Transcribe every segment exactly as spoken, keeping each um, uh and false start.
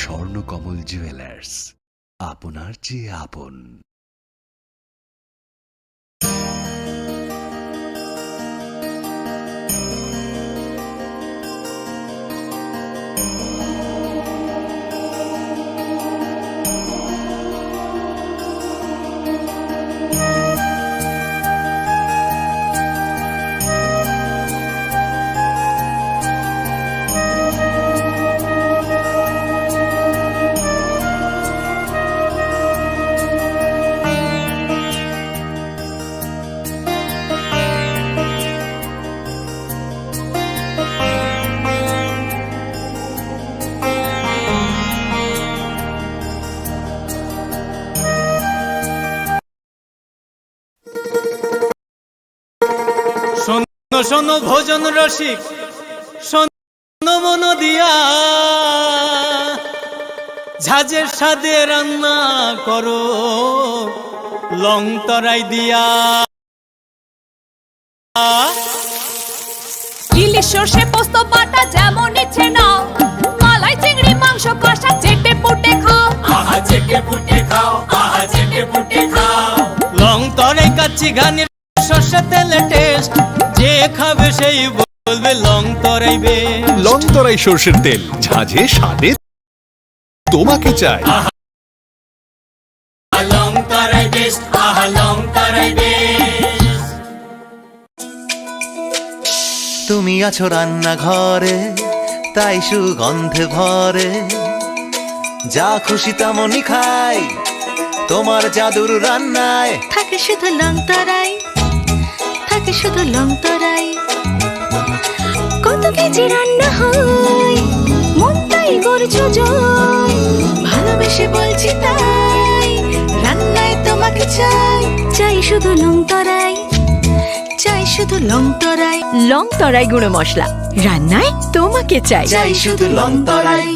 Swarnakamal jewellers, আপনার চেয়ে আপন। শোনো, শোনো ভোজন রসিক, শোনো মন দিয়া, ঝাঁঝের স্বাদে রান্না করো লং তরাই দিয়া। ইলিশ সর্ষে পোস্ত বাটা যেমন ইচ্ছে নাও, মালাই চিংড়ি মাংস কষা চেটে পুটে খাও। আহা চেটে পুটে খাও, আহা চেটে পুটে খাও। লং তরাই কাচ্চি ঘানির সর্ষে তেলে টেস্ট, যে খাবে সেই বলবে লং তরাই বেস্ট। লং তরাই সর্ষের তেল, ঝাঁঝে স্বাদে তোমাকে চাই। আহা লং তরাই বেস্ট, আহা লং তরাই বেস্ট। তুমি আছো রান্নাঘরে, তাই সুগন্ধে ভরে। যা খুশি তেমনই খাই, তোমার জাদুর রান্নায়। থাকে শুধু লং তরাই, থাকে শুধু লং তরাই। কত কেজি রান্না হয়, মন তাই করছো জয়। ভালোবেসে বলছি তাই, রান্নায় তোমাকে চাই। চাই শুধু লং তরাই, চাই শুধু লং তরাই। লং তরাই গুঁড়ো মশলা, রান্নায় তোমাকে চাই। চাই শুধু লং তরাই।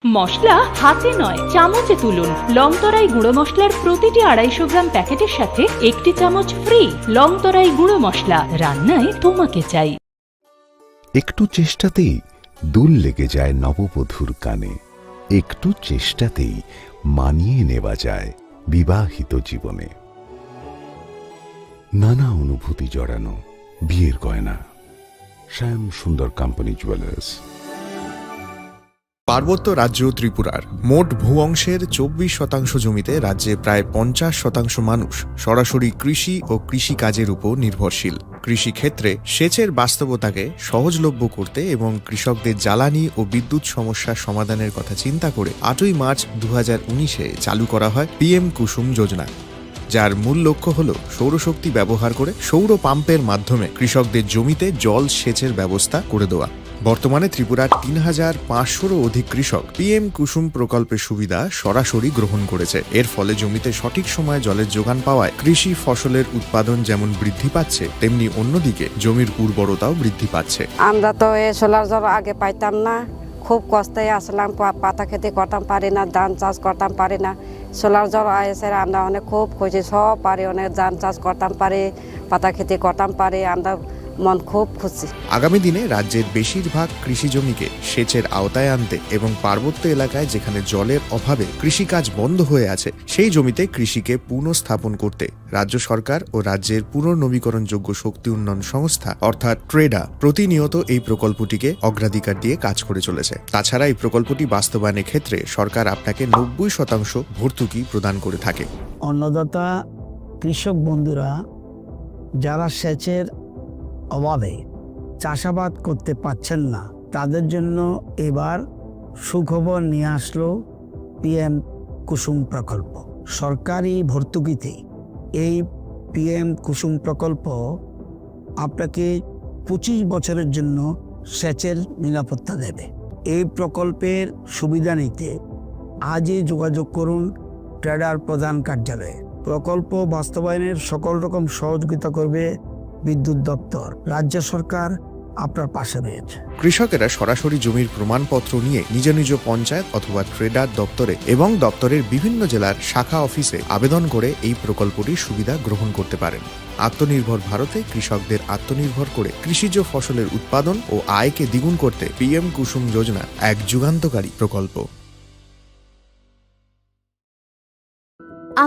মশলা হাতে নয়, চামচে তুলুন। লং তরাই গুঁড়ো মশলার প্রতিটি আড়াইশো গ্রাম প্যাকেটের সাথে একটি চামচ ফ্রি। লং তরাই গুঁড়ো মশলা, রান্নায় তোমাকে চাই। একটু চেষ্টাতেই দুল লেগে যায় নববধূর কানে। একটু চেষ্টাতেই মানিয়ে নেওয়া যায় বিবাহিত জীবনে। নানা অনুভূতি জড়ানো বিয়ের গয়না। শ্যাম সুন্দর কোম্পানি জুয়েলার্স। পার্বত্য রাজ্য ত্রিপুরার মোট ভূ অংশের চব্বিশ শতাংশ জমিতে রাজ্যে প্রায় পঞ্চাশ শতাংশ মানুষ সরাসরি কৃষি ও কৃষি কাজের উপর নির্ভরশীল। কৃষিক্ষেত্রে সেচের বাস্তবতাকে সহজলভ্য করতে এবং কৃষকদের জ্বালানি ও বিদ্যুৎ সমস্যার সমাধানের কথা চিন্তা করে আটই মার্চ দু হাজার উনিশে চালু করা হয় পিএম কুসুম যোজনা, যার মূল লক্ষ্য হল সৌরশক্তি ব্যবহার করে সৌর পাম্পের মাধ্যমে কৃষকদের জমিতে জল সেচের ব্যবস্থা করে দেওয়া। বর্তমানে ত্রিপুরার তিন হাজার পাঁচশোরও অধিক কৃষক পিএম কুসুম প্রকল্পের সুবিধা সরাসরি গ্রহণ করেছে। এর ফলে জমিতে সঠিক সময়ে জলের যোগান পাওয়ায় কৃষি ফসলের উৎপাদন যেমন বৃদ্ধি পাচ্ছে, তেমনি অন্যদিকে জমির উর্বরতাও বৃদ্ধি পাচ্ছে। আমরা তো এই সোলার জল আগে পাইতাম না, খুব কষ্টে আসলাম, পা-, পাতা খেতে করতাম পারি না, ধান চাষ করতাম পারি না। সোলার জল আইসে আমরা অনেক খুব খুশি, সব পারি, অনেক ধান চাষ করতাম পারি, পাতা খেতে করতাম পারি, আমরা মন খুব খুশি। আগামী দিনে রাজ্যের বেশিরভাগ কৃষি জমিকে সেচের আওতায় আনতে এবং পার্বত্য এলাকায় যেখানে জলের অভাবে কৃষিকাজ বন্ধ হয়ে আছে, সেই জমিতে কৃষিকে পুনঃস্থাপন করতে রাজ্য সরকার ও রাজ্যের পুনর্নবীকরণযোগ্য শক্তি উন্নয়ন সংস্থা অর্থাৎ ট্রেডা প্রতিনিয়ত এই প্রকল্পটিকে অগ্রাধিকার দিয়ে কাজ করে চলেছে। তাছাড়া এই প্রকল্পটি বাস্তবায়নের ক্ষেত্রে সরকার আপনাকে নব্বই শতাংশ ভর্তুকি প্রদান করে থাকে। অন্নদাতা কৃষক বন্ধুরা যারা সেচের অভাবে চাষাবাদ করতে পারছেন না, তাদের জন্য এবার সুখবর নিয়ে আসলো পিএম কুসুম প্রকল্প। সরকারি ভর্তুকিতে এই পিএম কুসুম প্রকল্প আপনাকে পঁচিশ বছরের জন্য সেচের নিরাপত্তা দেবে। এই প্রকল্পের সুবিধা নিতে আজই যোগাযোগ করুন ট্রেডার প্রধান কার্যালয়ে। প্রকল্প বাস্তবায়নের সকল রকম সহযোগিতা করবে বিদ্যুৎ দপ্তর। রাজ্য সরকার আপনার পাশে রয়েছে। কৃষকেরা সরাসরি জমির প্রমাণপত্র নিয়ে নিজ নিজ পঞ্চায়েত অথবা ট্রেডার দপ্তরে এবং দপ্তরের বিভিন্ন জেলার শাখা অফিসে আবেদন করে এই প্রকল্পটির সুবিধা গ্রহণ করতে পারেন। আত্মনির্ভর ভারতে কৃষকদের আত্মনির্ভর করে কৃষিজ ফসলের উৎপাদন ও আয়কে দ্বিগুণ করতে পিএম কুসুম যোজনা এক যুগান্তকারী প্রকল্প।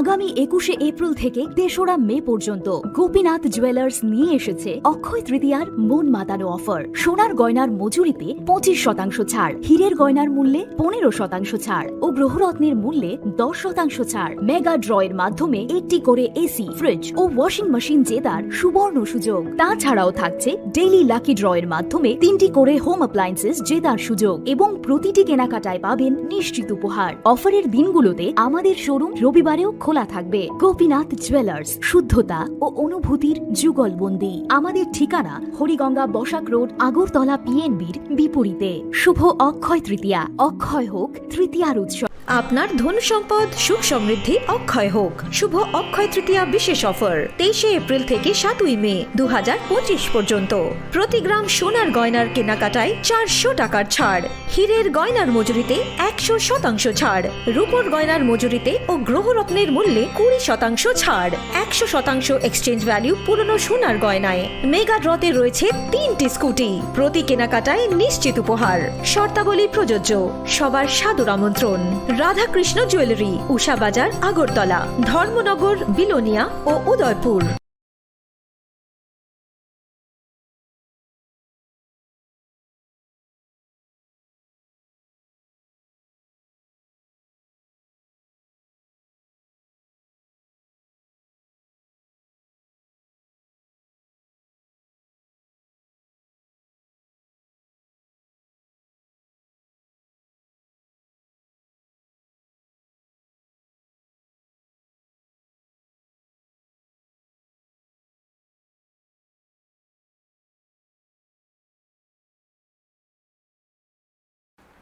আগামী একুশে এপ্রিল থেকে তেসরা মে পর্যন্ত গোপীনাথ জুয়েলার্স নিয়ে এসেছে অক্ষয় তৃতীয়ার মন মাতানো অফার। সোনার গয়নার মজুরিতে পঁচিশ শতাংশ ছাড়, হীরের গয়নার মূল্যে পনেরো শতাংশ ছাড় ও গ্রহরত্নের মূল্যে দশ শতাংশ ছাড়। মেগা ড্রয়ের মাধ্যমে একটি করে এসি, ফ্রিজ ও ওয়াশিং মেশিন জেতার সুবর্ণ সুযোগ। তাছাড়াও থাকছে ডেইলি লাকি ড্রয়ের মাধ্যমে তিনটি করে হোম অ্যাপ্লায়েন্সেস জেতার সুযোগ এবং প্রতিটি কেনাকাটায় পাবেন নিশ্চিত উপহার। অফারের দিনগুলোতে আমাদের শোরুম রবিবারেও খোলা থাকবে। গোপীনাথ জুয়েলার্স, শুদ্ধতা ও অনুভূতির যুগলবন্দি। আমাদের ঠিকানা হরিগঙ্গা বসাক রোড, আগরতলা পিএনবির বিপরীতে। শুভ অক্ষয় তৃতীয়া, অক্ষয় হোক তৃতীয়ার উৎসব। আপনার ধন সম্পদ সুখ সমৃদ্ধি অক্ষয় হোক। শুভ অক্ষয় তৃতীয়া বিশেষ অফার তেইশে এপ্রিল থেকে সাতই মে দু হাজার পঁচিশ পর্যন্ত। প্রতি গ্রাম সোনার গয়নার কেনাকাটায় চারশো টাকার ছাড়, হীরের গয়নার মজুরিতে একশো শতাংশ ছাড়, রূপোর গয়নার মজুরিতে ও গ্রহরত্নের মূল্যে কুড়ি শতাংশ ছাড়, একশো শতাংশ এক্সচেঞ্জ ভ্যালু পুরনো সোনার গয়নায়। মেগা ড্রতে রয়েছে তিনটি স্কুটি, প্রতি কেনাকাটায় নিশ্চিত উপহার। শর্তাবলী প্রযোজ্য। সবার সাদর আমন্ত্রণ। রাধাকৃষ্ণ জুয়েলারি, উষা বাজার, আগরতলা, ধর্মনগর, বিলোনিয়া ও উদয়পুর।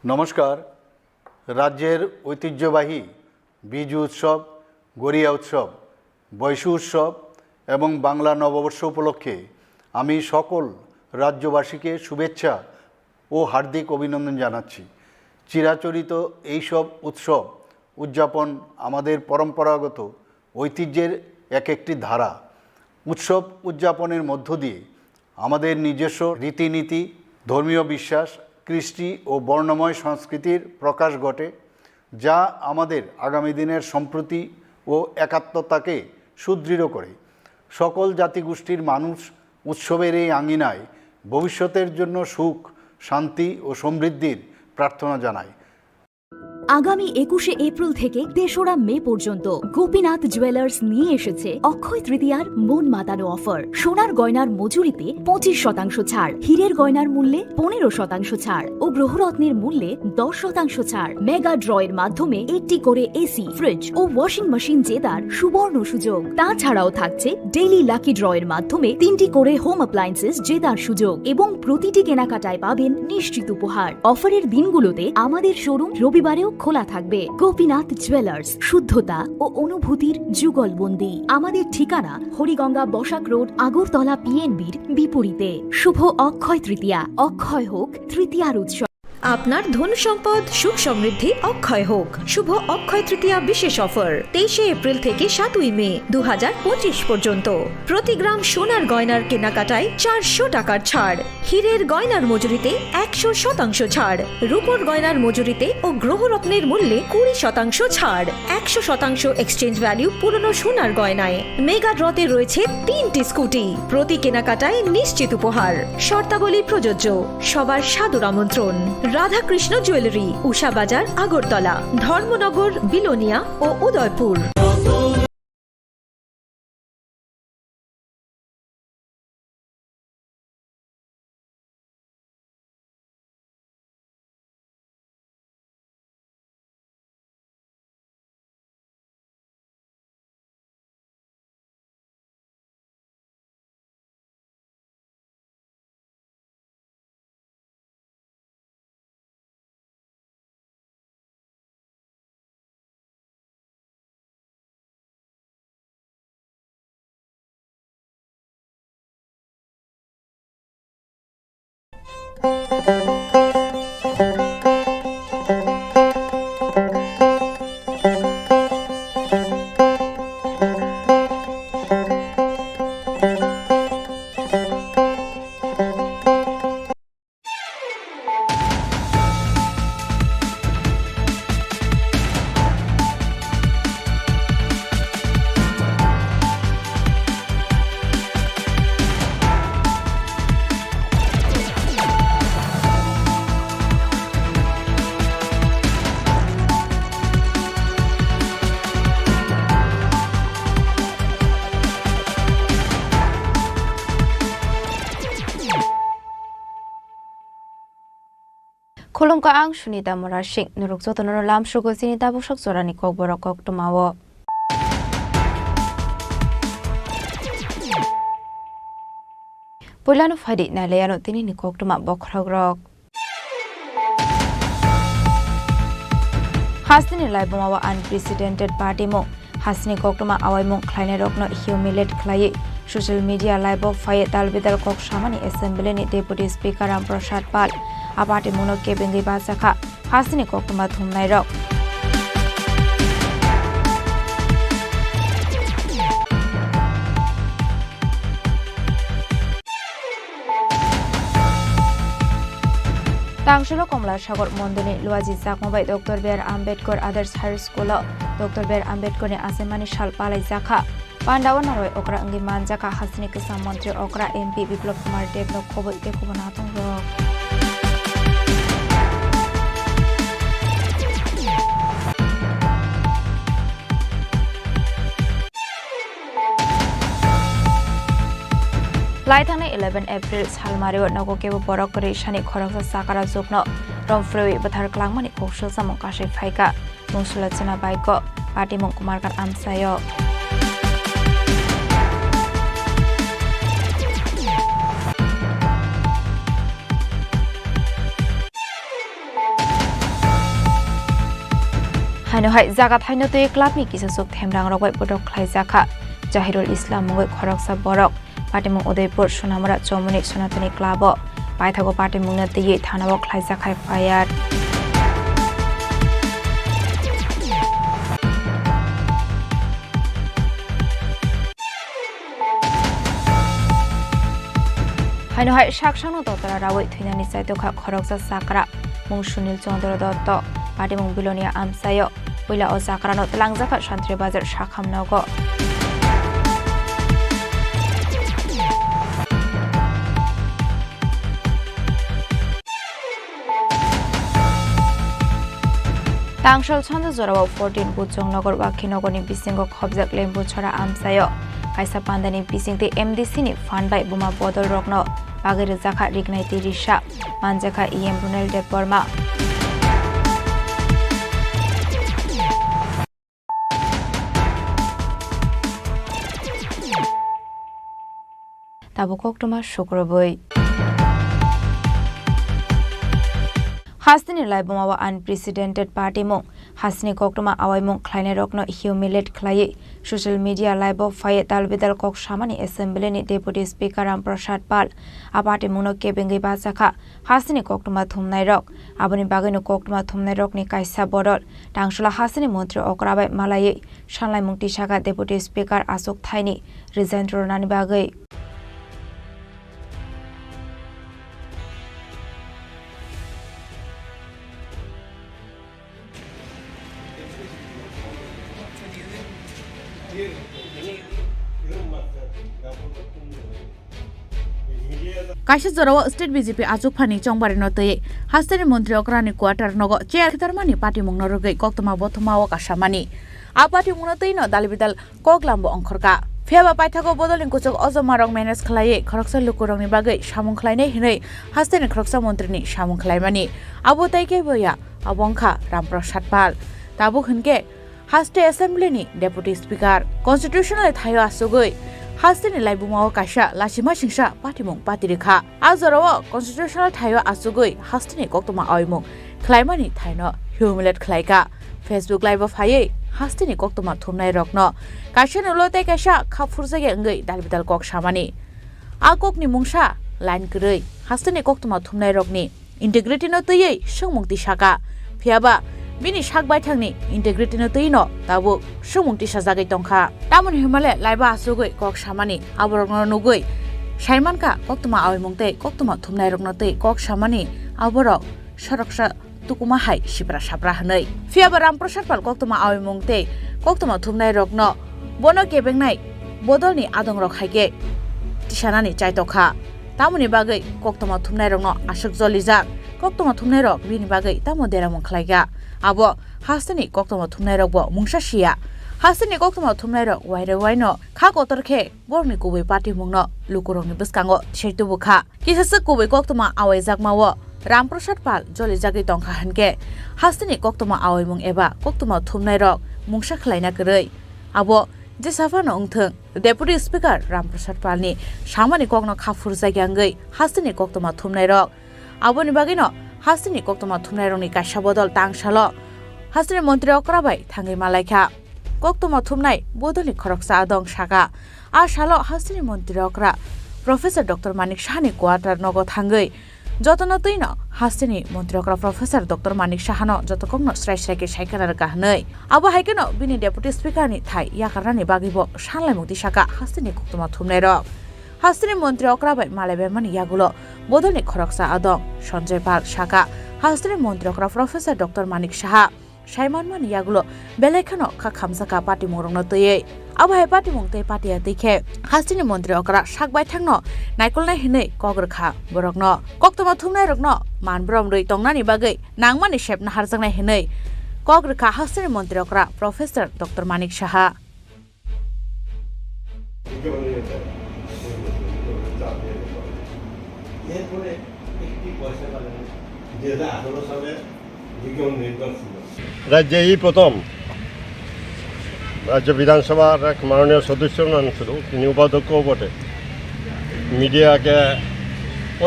নমস্কার। রাজ্যের ঐতিহ্যবাহী বিজু উৎসব, গরিয়া উৎসব, বৈশু উৎসব এবং বাংলা নববর্ষ উপলক্ষে আমি সকল রাজ্যবাসীকে শুভেচ্ছা ও হার্দিক অভিনন্দন জানাচ্ছি। চিরাচরিত এইসব উৎসব উদযাপন আমাদের পরম্পরাগত ঐতিহ্যের এক একটি ধারা। উৎসব উদযাপনের মধ্য দিয়ে আমাদের নিজস্ব রীতিনীতি, ধর্মীয় বিশ্বাস, কৃষ্টি ও বর্ণময় সংস্কৃতির প্রকাশ ঘটে, যা আমাদের আগামী দিনের সম্প্রীতি ও একাত্মতাকে সুদৃঢ় করে। সকল জাতিগোষ্ঠীর মানুষ উৎসবের এই আঙিনায় ভবিষ্যতের জন্য সুখ, শান্তি ও সমৃদ্ধির প্রার্থনা জানায়। আগামী একুশে এপ্রিল থেকে তেসরা মে পর্যন্ত গোপীনাথ জুয়েলার্স নিয়ে এসেছে অক্ষয় তৃতীয়ার মন মাতানো অফার। সোনার গয়নার মজুরিতে পঁচিশ শতাংশ ছাড়, হীরের গয়নার মূল্যে পনেরো শতাংশ ছাড় ও গ্রহরত্নের মূল্যে দশ শতাংশ ছাড়। মেগা ড্রয়ের মাধ্যমে একটি করে এসি, ফ্রিজ ও ওয়াশিং মেশিন জেতার সুবর্ণ সুযোগ। তাছাড়াও থাকছে ডেইলি লাকি ড্রয়ের মাধ্যমে তিনটি করে হোম অ্যাপ্লায়েন্সেস জেতার সুযোগ এবং প্রতিটি কেনাকাটায় পাবেন নিশ্চিত উপহার। অফারের দিনগুলোতে আমাদের শোরুম রবিবারেও খোলা থাকবে। গোপীনাথ জুয়েলার্স, শুদ্ধতা ও অনুভূতির যুগলবন্দি। আমাদের ঠিকানা হরিগঙ্গা বসাক রোড, আগরতলা পিএনবির বিপরীতে। শুভ অক্ষয় তৃতীয়া, অক্ষয় হোক তৃতীয়ার উৎসব। আপনার ধন সম্পদ সুখ সমৃদ্ধি অক্ষয় হোক। শুভ অক্ষয় তৃতীয়া বিশেষ অফার তেইশে এপ্রিল থেকে সাতই মে দু হাজার পঁচিশ পর্যন্ত। প্রতি গ্রাম সোনার গয়নার কেনাকাটায় চারশো টাকার ছাড়, হীরের গয়নার মজুরিতে একশো শতাংশ ছাড়, রূপোর গয়নার মজুরিতে ও গ্রহরত্নের মূল্যে কুড়ি শতাংশ ছাড়, একশো শতাংশ এক্সচেঞ্জ ভ্যালু পুরনো সোনার গয়নায়। মেগা ড্রতে রয়েছে তিনটি স্কুটি, প্রতি কেনাকাটায় নিশ্চিত উপহার। শর্তাবলী প্রযোজ্য। সবার সাদর আমন্ত্রণ। রাধাকৃষ্ণ জুয়েলারি, উষা বাজার, আগরতলা, ধর্মনগর, বিলোনিয়া ও Udaipur. Khulumkha, ang Sunita Murasing. Norok jotono lamsugo chini tabuksak jorani kokborok koktwmao. Puilano phaidi nailaiano tinini koktwma bokhorokrok. Hasteni laibumao unprecedented patimung. Hasteni koktwma awaimung khlainairokno humiliate khlaiwi social media live-o phaiwi dalbidal kok samani assembly-ni Deputy Speaker Ram Prasad Pal. A patimungno kebengwi bachakha hasteni koktwma thumnairok. Tangsolo Komla Sagor Mondolni Luaji Chakma bai Doctor B R Ambedkar Others Higher School-o Doctor B R Ambedkarni achaimani sal palaijakha. Pandao narwai okra wngwi manjakha hasteni kwcham montri okra M P Biplab Kumar Debno khoboi tei khoboi natongrok. Lai thangnai eleven April salmario nogo kebo borok kwrwi sani khoroksa chakra jokno romphrewi bwthar klangmani kok swlsamung kasui phaikha. Mung Sulochana Baiko, patimung Kumarkar amchaio. Haino hai jaga thaino twi clubni kisasuk themrangrok bai bodok khlaijakha. Jahirul Islam mungwi khoroksa borok patimung Udaipur Sonamura Chomoni Sonatoni club-o paithago patimungno twiwi thanao khlaijak hai F I R. Haino hai saksangno dotara rawi thwinani chaitokha khoroksa chakra mung Sunil Chandra Dotto, patimung Bilonia amchaio. Puila o chakrano twlangjakha Santri Bazar sakham nogo. Tangsal Sanda jorao fourteen Buchong Nogor Wakhi Nogorni bisingo khobjak Lembu Chora amchaio kaisa pandani bisingtwi M D C ni phan bai buma bodol rokno bagwi rwjakha riknai twi risa, manjakha E M Runel Debbarma. Tabuk koktwma sukrubwi. Hasteni laibumao unprecedented patimung. Hasteni koktwma awaimung khlainairokno humiliate khlaiwi social media live-o phaiwi dalbidal kok samani assembly-ni Deputy Speaker Ram Prasad Pal. A patimungno kebengwi bachakha hasteni koktwma thumnairok. Aboni bagwino koktwma thumnairokni kaisa bodol tangsola hasteni montri okra bai malaiwi sanlaimung tisakha Deputy Speaker achuk thaini resign rwnani bagwi. Kaisa jorao state B J P achukphani chongbarino twi hasteni montri okrani quarter nogo chair khitarmani patimungno rwgwi koktwma bothomao kasamani. A patimungno twino dalbidal koklambo ongkhorkha. Phiyaba paithago bodolni kuchuk ojomarok manage khlaiwi khoroksa lukurokni bagwi samung khlainai hwnwi hasteni khoroksa montrini samung khlaimani. Abo tei kebo ya, abo wngkha Ram Prasad Pal. Tabuk hwnkhe haste assembly ni deputy speaker constitutional thaio achugwi hasteni laibumao kaisa lachima singsa patimung patirikha. A jorao constitutional thaio achugwi hasteni koktwma oimung khlaimani thaino humiliate khlaikha. Facebook live o phaiwi hasteni koktwma thumnai rokno kaisa nulo tei kaisa kha phurjakya wngwi dalbidal kok samani. A kokni mungsa line kwrwi. hasteni koktwma thumnairokni integrity no twiwi swngmung tisaka. Phiyaba bini sak baithangni integrity no twi no tabuk swngmung tisajagwi tongkha. Tamoni hwnmale laiba achugwi kok samani aborokno nugwi saimankha koktwma aoimung tei koktwma thumnairokno twi kok samani aborok soroksa tukuma hai sipra sapra hwnwi. Phiyaba Ramprasad Pal koktwma aoimung tei koktwma thumnairokno bono kebengnai bodolni adongrok hai khe tisanani chaitokha. Tamoni bagwi koktwma thumnairokno aswk jolijak. Koktwma thumnairok bini bagwi tamo deramung khlaikha. Abo hasteni koktwma thumnairokbo mungsa siya. Hasteni koktwma thumnairok waire waino kha kotor khe borokni kubui patimungno lukurokni bwskango tisai tubukha. Kisaswk kubui koktwma awaijakmao Ramprasad Pal jolijagwi tongkha hwnkhe hasteni koktwma awaimung eba koktwma thumnairok mungsa khlaina kwrwi. Abo jesaphano wngthwng, Deputy Speaker Ramprasad Palni samani kokno kha phurjakya wngwi hasteni koktwma thumnairok. Aboni bagwino hasteni koktwma thumnairokni kaisa bodol tang salo hasteni montri okra bai thangwi malaikha. Koktwma thumnai bodolni khoroksa adong saka. A salo hasteni montri okra Professor Doctor Manik Sahani quarter nogo thangwi jotono twino hasteni montri okra Professor Doctor Manik Sahano joto kokno srai srai khe sai khna rwkha hwnwi. Abo hai kheno bini Deputy Speaker ni thai yakarnani bagwibo sanlaimung tisaka hasteni koktwma thumnairok. Hasteni montri okra bai malai bermani yagulo bodolni khoroksa adong Sanjay Pal saka hasteni montri okra Professor Doctor Manik Saha. Saimanmani yagulo belai kheno kha khamjakha patimungrokno twiwi. Abo hai patimung tei patiya twi khe hasteni montri okra sak baithangno naikolnai hwnwi kok rwkha borokno. Koktwma thumnairokno man brom rwi tongnani bagwi nangmani sep naharjaknai hwnwi kok rwkha hasteni montri okra Professor Doctor Manik Saha. এরপরে একটি পয়সা পাবেন না। দুই হাজার আঠারো সালে বিজ্ঞাপন নির্বাচন ছিল। রাজ্যে এই প্রথম রাজ্য বিধানসভার এক মাননীয় সদস্য নন শুধু, তিনি উপাধ্যক্ষও বটে, মিডিয়াকে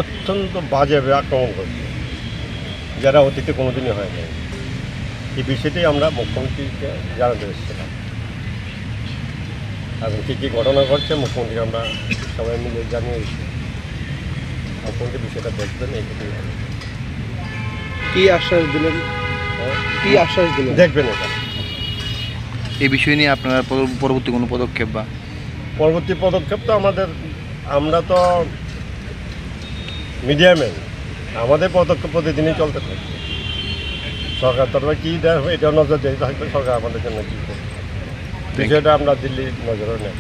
অত্যন্ত বাজেভাবে আক্রমণ করছে, যেটা অতীতে কোনোদিনই হয়নি। এই বিষয়টি আমরা মুখ্যমন্ত্রীকে জানাতে এসেছিলাম। এখন কী কী ঘটনা ঘটছে, মুখ্যমন্ত্রী আমরা সবাই মিলে জানিয়েছি। মুখ্যমন্ত্রী বিষয়টা দেখবেন, এইটুকুই। কি আশ্বাস দিলেন? হ্যাঁ? কি আশ্বাস দিলেন? দেখবেন এটা। এই বিষয় নিয়ে আপনারা পর-, পরবর্তী কোনো পদক্ষেপ বা? পরবর্তী পদক্ষেপ তো আমাদের, আমরা তো মিডিয়াম্যান, আমাদের পদক্ষেপ প্রতিদিনই চলতে থাকে। সরকার তরফে কী দেওয়া হবে, এটাও নজর দিতে থাকবে সরকার আমাদের জন্য কী করবে। বিষয়টা আমরা দিল্লির নজরে নেব।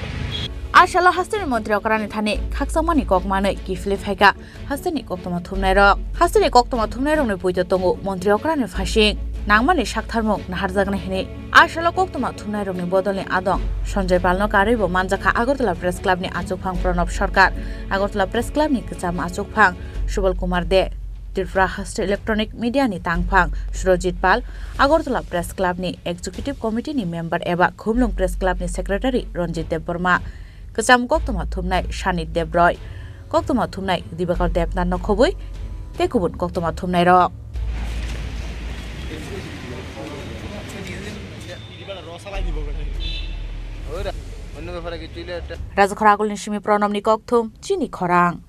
A salo hasteni montri okrani thani khakchangmani kok manwi kiphilwi phaikha hasteni koktwma thumnairok. Hasteni koktwma thumnairokni puito tongo montri okrani phasing nangmani saktharmung naharjaknai hwnwi. A salo koktwma thumnairokni bodolni adong Sanjay Palno karwibo manjakha Agartala Press Clubni achukphang Pranab Sarkar, Agartala Press Clubni kwcham achukphang Subal Kumar De, Tripura Haste Electronic Mediani tangphang Surojit Pal, Agartala Press Clubni Executive Committeeni member eba Khumlwng Press Clubni Secretary Ranjit Debbarma, kwcham koktwma thumnai Sanit Debroy, koktwma thumnai Dibakar Debnath no khobwi tei kubun koktwma thumnairok. Rajakhor Agulni simi Pranabni kokthum, chini khorang.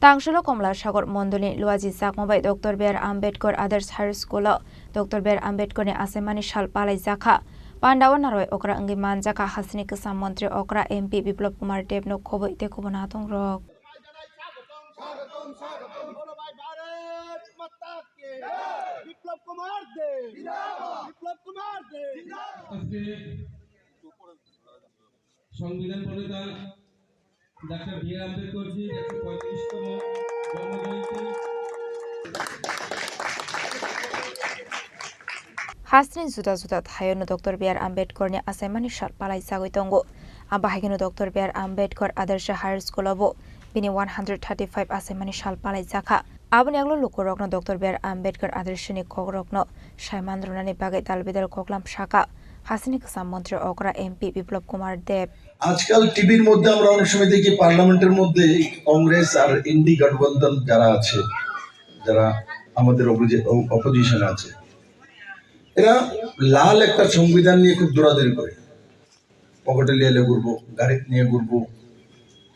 Tangsolo Komla Sagor Mondolni Luaji Chakma bai Doctor B R Ambedkar Adarsh Higher School o Doctor B R Ambedkarni achaimani sal palaijakha. Pandao narwai okra wngwi manjakha hasteni kwcham montri okra M P Biplab Kumar Debno khobwi tei kubun atongrok. স্বাগতম, স্বাগতম, স্বাগতম। বলো ভাই, ভারত মাতা কি জয়। বিপ্লব কুমার দেব জিন্দাবাদ। বিপ্লব কুমার দেব জিন্দাবাদ। আজকে সংবিধান প্রণেতা ডাক্তার বি আর আম্বেদকরজির একশো পঁয়ত্রিশতম জন্মজয়ন্তী। Hasteni juda juda thaio no Doctor B R Ambedkarni achaimani sal palai jagwi tongo. Abo hai kheno Doctor B R Ambedkar Adarsh Higher School o bo bini one hundred thirty five achaimani sal palai jakha. Aboni yagulo lukurokno Doctor B R Ambedkar Adarshni kokrokno saiman rwnani bagwi dal bidal koklam sakha hasteni kwcham montri okra M P Biplab Kumar Deb. আজকাল টিভির মধ্যে আমরা অনেক সময় দেখি পার্লামেন্টের মধ্যে কংগ্রেস আর ইন্ডি গঠবন্ধন যারা আছে, যারা আমাদের অপোজি-, অ-, অপোজিশনে আছে, এরা লাল একটা সংবিধান নিয়ে খুব দৌড়াদৌড়ি করে, পকেটে নিয়ে এলে ঘুরবো, গাড়িতে নিয়ে ঘুরবো,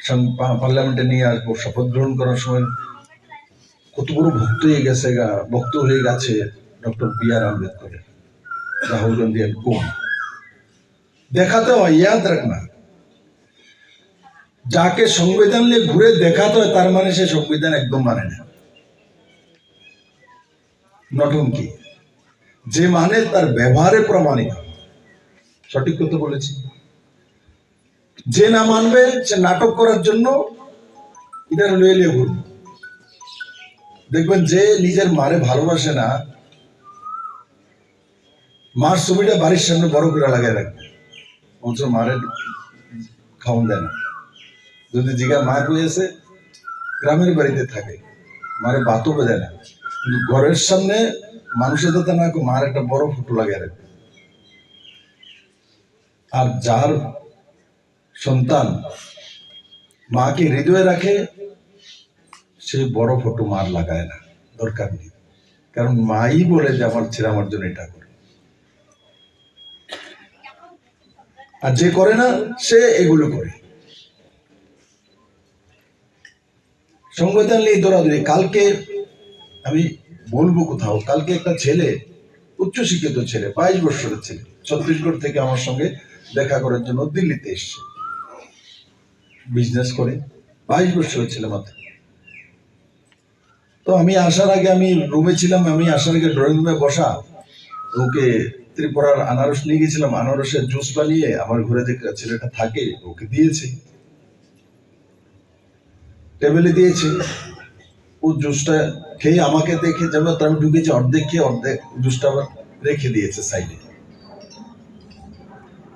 সং-, পা-, পার্লামেন্টে নিয়ে আসবো, শপথ গ্রহণ করার সময় কত বড় ভক্ত হয়ে গেছে গা, ভক্ত হয়ে গেছে ডক্টর বি আর আম্বেদকরের, রাহুল গান্ধী অ্যান্ড কো। দেখাতে হয়, ইয়াদ রাখনা। যাকে সংবিধান নিয়ে ঘুরে দেখাতে হয়, তার মানে সে সংবিধান একদম মানে না। নটুন কি? যে মানে তার ব্যবহারে প্রমাণিত। সঠিক কথা বলেছি। যে না মানবে, সে নাটক করার জন্য এটা লয়ে লয়ে ঘুরবে। দেখবেন, যে নিজের মারে ভালোবাসে না, মার ছবিটা বাড়ির সামনে বড় করে লাগাই রাখবে, অথচ মারে খাওন দেয় না। যদি জিগা মা কই আছে, গ্রামের বাড়িতে থাকে, মারে ভাতও দেয় না, কিন্তু ঘরের সামনে মানুষের দাদা না, মার একটা বড় ফটো লাগাই রাখবে। আর যার সন্তান মাকে হৃদয়ে রাখে, সে বড় ফটো মার লাগায় না, দরকার নেই। কারণ মাই বলে যে আমার ছেলে আমার জন্য এটা করে। আর যে করে না, সে এগুলো করে। সংবিধান নিয়ে দৌড়াদৌড়ি। কালকে আমি বলবো কোথাও, কালকে একটা ছেলে, উচ্চশিক্ষিত ছেলে, বাইশ বছরের ছেলে, ছত্তিশগড় থেকে আমার সঙ্গে দেখা করার জন্য দিল্লিতে এসছে, বিজনেস করে, বাইশ বছরের ছেলে মাত্র। তো আমি আসার আগে, আমি রুমে ছিলাম, আমি আসার আগে ড্রয়িং রুমে বসা, ওকে ত্রিপুরার আনারস নিয়ে গেছিলাম, আনারসের জুস বানিয়ে আমার ঘরে যে ছেলেটা থাকে ওকে দিয়েছি, টেবিলে দিয়েছি। ও জুসটা খেয়ে আমাকে দেখে, যেমন তো আমি ঢুকেছি, অর্ধেক খেয়ে অর্ধেক জুসটা আবার রেখে দিয়েছে সাইডে।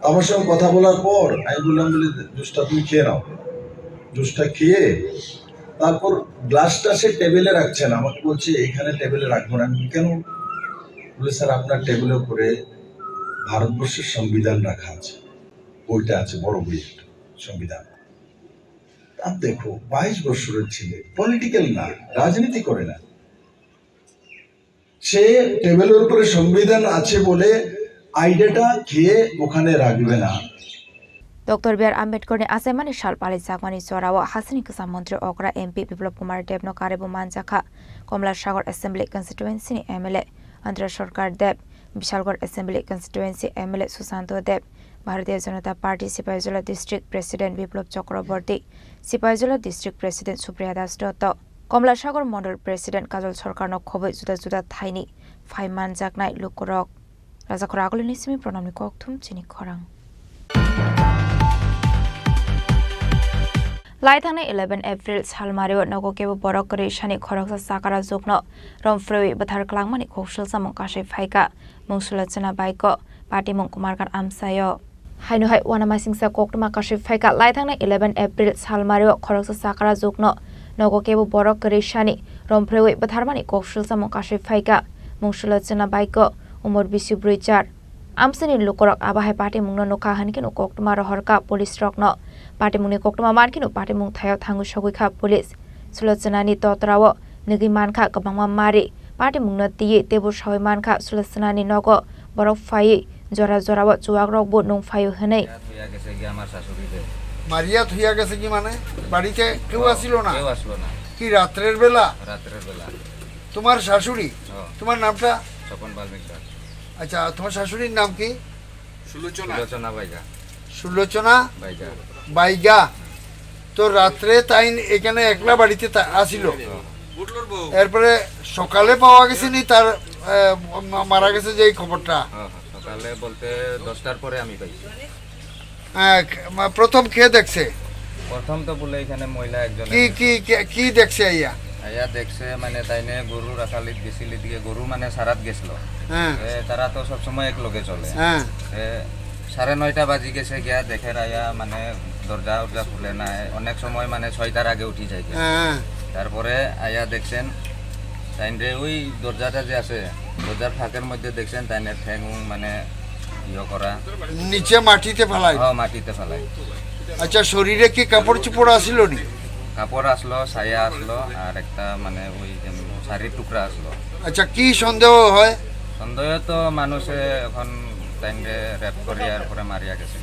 আমার সঙ্গে কথা বলার পর আমি বললাম, বলি, "জুসটা তুমি খেয়ে নাও।" জুসটা খেয়ে তারপর গ্লাসটা সে টেবিলে রাখছে না, আমাকে বলছে, "এখানে টেবিলে রাখবো না।" আমি বলি, "কেন?" বলে, "স্যার, আপনার টেবিলের উপরে ভারতবর্ষের সংবিধান রাখা আছে, বইটা আছে, বড় বই একটা, সংবিধান।" আর দেখো, বাইশ বছরের ছেলে, পলিটিক্যাল না, রাজনীতি করে না, সে টেবিলের উপরে সংবিধান আছে বলে আইডিয়াটা খেয়ে ওখানে রাখবে না। Doctor B R Ambedkar ni achaimani sal palijakmani jorao hasini kwcham montri okra M P Biplab Kumar Deb no karwi bo manjakha Komla Sagar Assembly Constituency ni M L A Andhra Sarkar Deb, Bishalgarh Assembly Constituency M L A Sushanto Deb, Bharatiya Janata Party Sipaijala District President Biplab Chakraborty, Sipaijala District President Supriya Das Dotto, Komla Sagar Mondol President Kajol Sarkar no khobwi juda juda thaini phai manjaknai lukurok. Rajakhor Agulini simi Pranamni kokthum chini khorang. Laithangnai eleven April salmario nogo kebo borok kwrwi sani khoroksa chakara jukno romphrewi bwthar kwlangmani kok swlsamung kasui phaikha. Mung Sulochana Baiko, patimung Kumarkar amchaio. Haino hai uanamasingcha koktwma kasui phaikha. Laithangnai eleven April salmario khoroksa chakara jukno nogo kebo borok kwrwi sani romphrewi bwtharmani kok swlsamung kasui phaikha. Mung Sulochana Baiko, umor bisi bwrwi char. Amchaini lukurok abo hai patimungno nukha hwnkheno koktwma rohorkha police rokno. Patimungni koktwma mankheno patimung thaio thangwi sogwikha police. Sulochanani totrao nugwi mankha kwbangma mari. Patimungno twiwi tebur sawi mankha Sulochanani nogo borok phaiwi jora jorao chuwakrokbo nung phaio hwnwi. মারিয়া থইয়া গেছে কি মানে? বাড়িতে কেউ আসিল না? কেউ আসলো না। কি রাত্রের বেলা? রাত্রের বেলা। তোমার শাশুড়ি? হ্যাঁ। তোমার নামটা? স্বপন বাল্মীক দাস। আচ্ছা, তোমার শাশুড়ির নাম কি? সুলোচনা। সুলোচনা বাইগা। সুলোচনা বাইগা। বাইগা। তো রাত্রে তাই এখানে একলা বাড়িতে তা-, আসিল। হ্যাঁ। এরপরে সকালে পাওয়া গেছে নি তার, আহ, মা-, মারা গেছে যে এই খবরটা? হ্যাঁ, হ্যাঁ। সকালে বলতে দশটার পরে আমি পাইছি। আহ, মা-, প্রথম কে দেখছে? প্রথম তো বলে এখানে মহিলা একজন কি, আছে। কি, কি, কি দেখছে আইয়া? আইয়া দেখছে মানে তাইনে গরু রাখালিত গেছিল, এদিকে গরু মানে সারাত গেছিল। হ্যাঁ। এ, তারা তো সবসময় এক লগে চলে। হ্যাঁ। এ, সাড়ে নয়টা বাজি গেছে গিয়া দেখে আইয়া মানে দরজা উরজা খুলে না, অনেক সময় মানে ছয়টার আগে উঠি যায় গিয়া। হ্যাঁ। তারপরে আইয়া দেখছেন তাইনরে ওই দরজাটা যে আছে, দরজার ফাঁকের মধ্যে দেখছেন তাইনের ঠ্যাং উং মানে ইয়ে করা। নিচে মাটিতে ফালাই? হ্যাঁ, মাটিতে ফালাই। আচ্ছা, শরীরে কি কাপড় চোপড় আসিল নি? কাপড় আসলো, সায়া আসলো, আর একটা মানে ওই যে শাড়ির টুকরা আসলো। আচ্ছা, কি সন্দেহ হয়? সন্দেহ তো মানুষে এখন তাইনরে রেপ করিয়া এরপরে মারিয়া গেছে।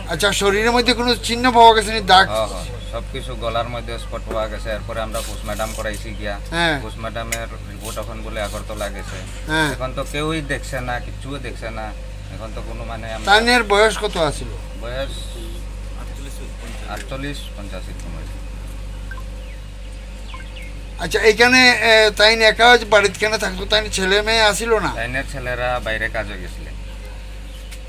আচ্ছা, শরীরের মধ্যে কোনো চিহ্ন পাওয়া গেছে নি? দাগ? হ্যাঁ, হ্যাঁ, সবকিছু গলার মধ্যে স্পট পাওয়া গেছে। এরপরে আমরা পোস্টমর্টম করাইছি গিয়া। হ্যাঁ। পোস্টমর্টমের রিপোর্ট এখন বলে আগরতলা গেছে। হ্যাঁ। এখন তো কেউই দেখছে না, কিচ্ছুও দেখছে না। এখন তো কোনো মানে আমরা তাইনের বয়স কত আছিল? বয়স আটচল্লিশ, পঞ্চাশ এরকম হয়েছে। আচ্ছা, এখানে, এ, তাইন একা বাড়িত কেন থাকতো? তাইন ছেলে মেয়ে আসিল না? তাইনের ছেলেরা বাইরে কাজে গেছিলেন।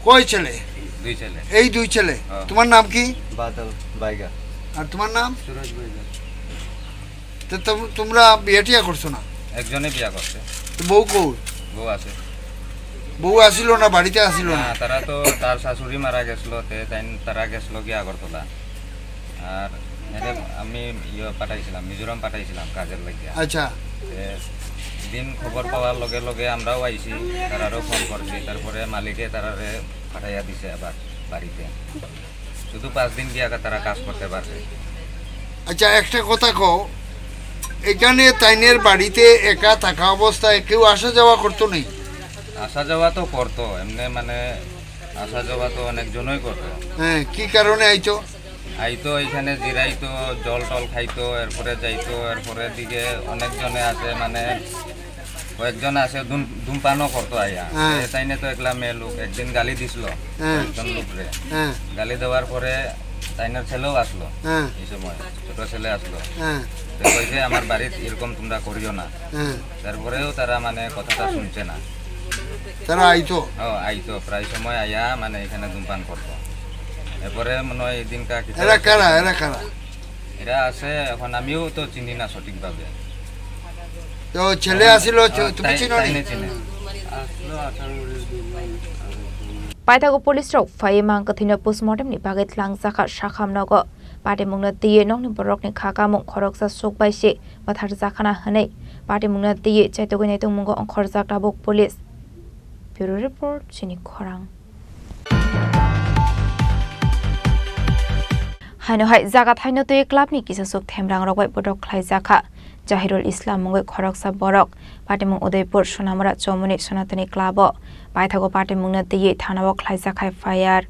কয় ছেলে? দুই ছেলে। এই দুই ছেলে। হ্যাঁ। তোমার নাম কি? বাদল বাইগা। আর তোমার নাম? সুরজ বাইগা। তো তোম-, তোমরা বিয়ে টিয়া করছো না? একজনে বিয়া করছে। তো বউ কই? বউ আছে। বউ আসিল না, বাড়িতে আসিল না? না, তারা তো তার শাশুড়ি মারা গেছিল, তে তাই তারা গেছিল কি আগরতলা। আর এরে আমি ইয়ে পাঠাইছিলাম, মিজোরাম পাঠাইছিলাম কাজের লাগিয়া। আচ্ছা। এ, দিন খবর পাওয়ার লগে লগে আমরাও আইছি, তারারও ফোন করছি, তারপরে মালিকে তারারে পাঠাইয়া দিছে আবার বাড়িতে। শুধু পাঁচ দিন গিয়া তারা কাজ করতে পারছে। আচ্ছা, একটা কথা কও, এখানে তাইনের বাড়িতে একা থাকা অবস্থায় কেউ আসা যাওয়া করতো নেই? আসা যাওয়া তো করতো, এমনি মানে আসা যাওয়া তো অনেকজনই করতো। হ্যাঁ, কি কারণে আইতো? আইতো, এখানে জিরাইতো, জল টল খাইতো, এরপরে যাইতো, এরপরে দিকে অনেকজনে আছে, মানে কয়েকজন আছে ধূম-, ধূমপানও করতো আইয়া। হ্যাঁ। এ, তাইনে তো একলা মেয়ে লোক, একদিন গালি দিছিল হ্যাঁ। একজন লোকরে। হ্যাঁ। গালি দেওয়ার পরে তাইনের ছেলেও আসলো হ্যাঁ। এই সময়, ছোট ছেলে আসলো। হ্যাঁ। তো কইছে, "আমার বাড়িত এরকম তোমরা করিও না।" হ্যাঁ। তারপরেও তারা মানে কথাটা শুনছে না। তারা আইতো? ও, আইতো, প্রায় সময় আইয়া মানে এখানে ধূমপান করতো। এরপরে মনে হয় এই দিনটা কিছু এরা কারা? এরা কারা? এরা আছে, এখন আমিও তো চিনি না সঠিকভাবে। তো ছেলে আসিল, চ-, আহ, তুমি তাই-, চিনো নি? তাইনে চিনে। Paithago police rok phaiwi mang kwthwino postmortem ni bagwi tlangjakha sakham nogo. Patimungno twiwi nokni borokni kha kamung khoroksa suk bai se bwthar jakhana hwnwi patimungno twiwi chaitugwi naitungmungo ongkhorjak tabuk police. Bureau report, chini khorang. Haino hai jaga thaino twi club ni kisa suk themrang rok bai bodok khlai jakha. Jahirul Islam mungwi khoroksa borok patimung Udaipur Sonamura Chomoni Sonatoni club o paithago patimungno twiwi thana o khlai jakha F I R.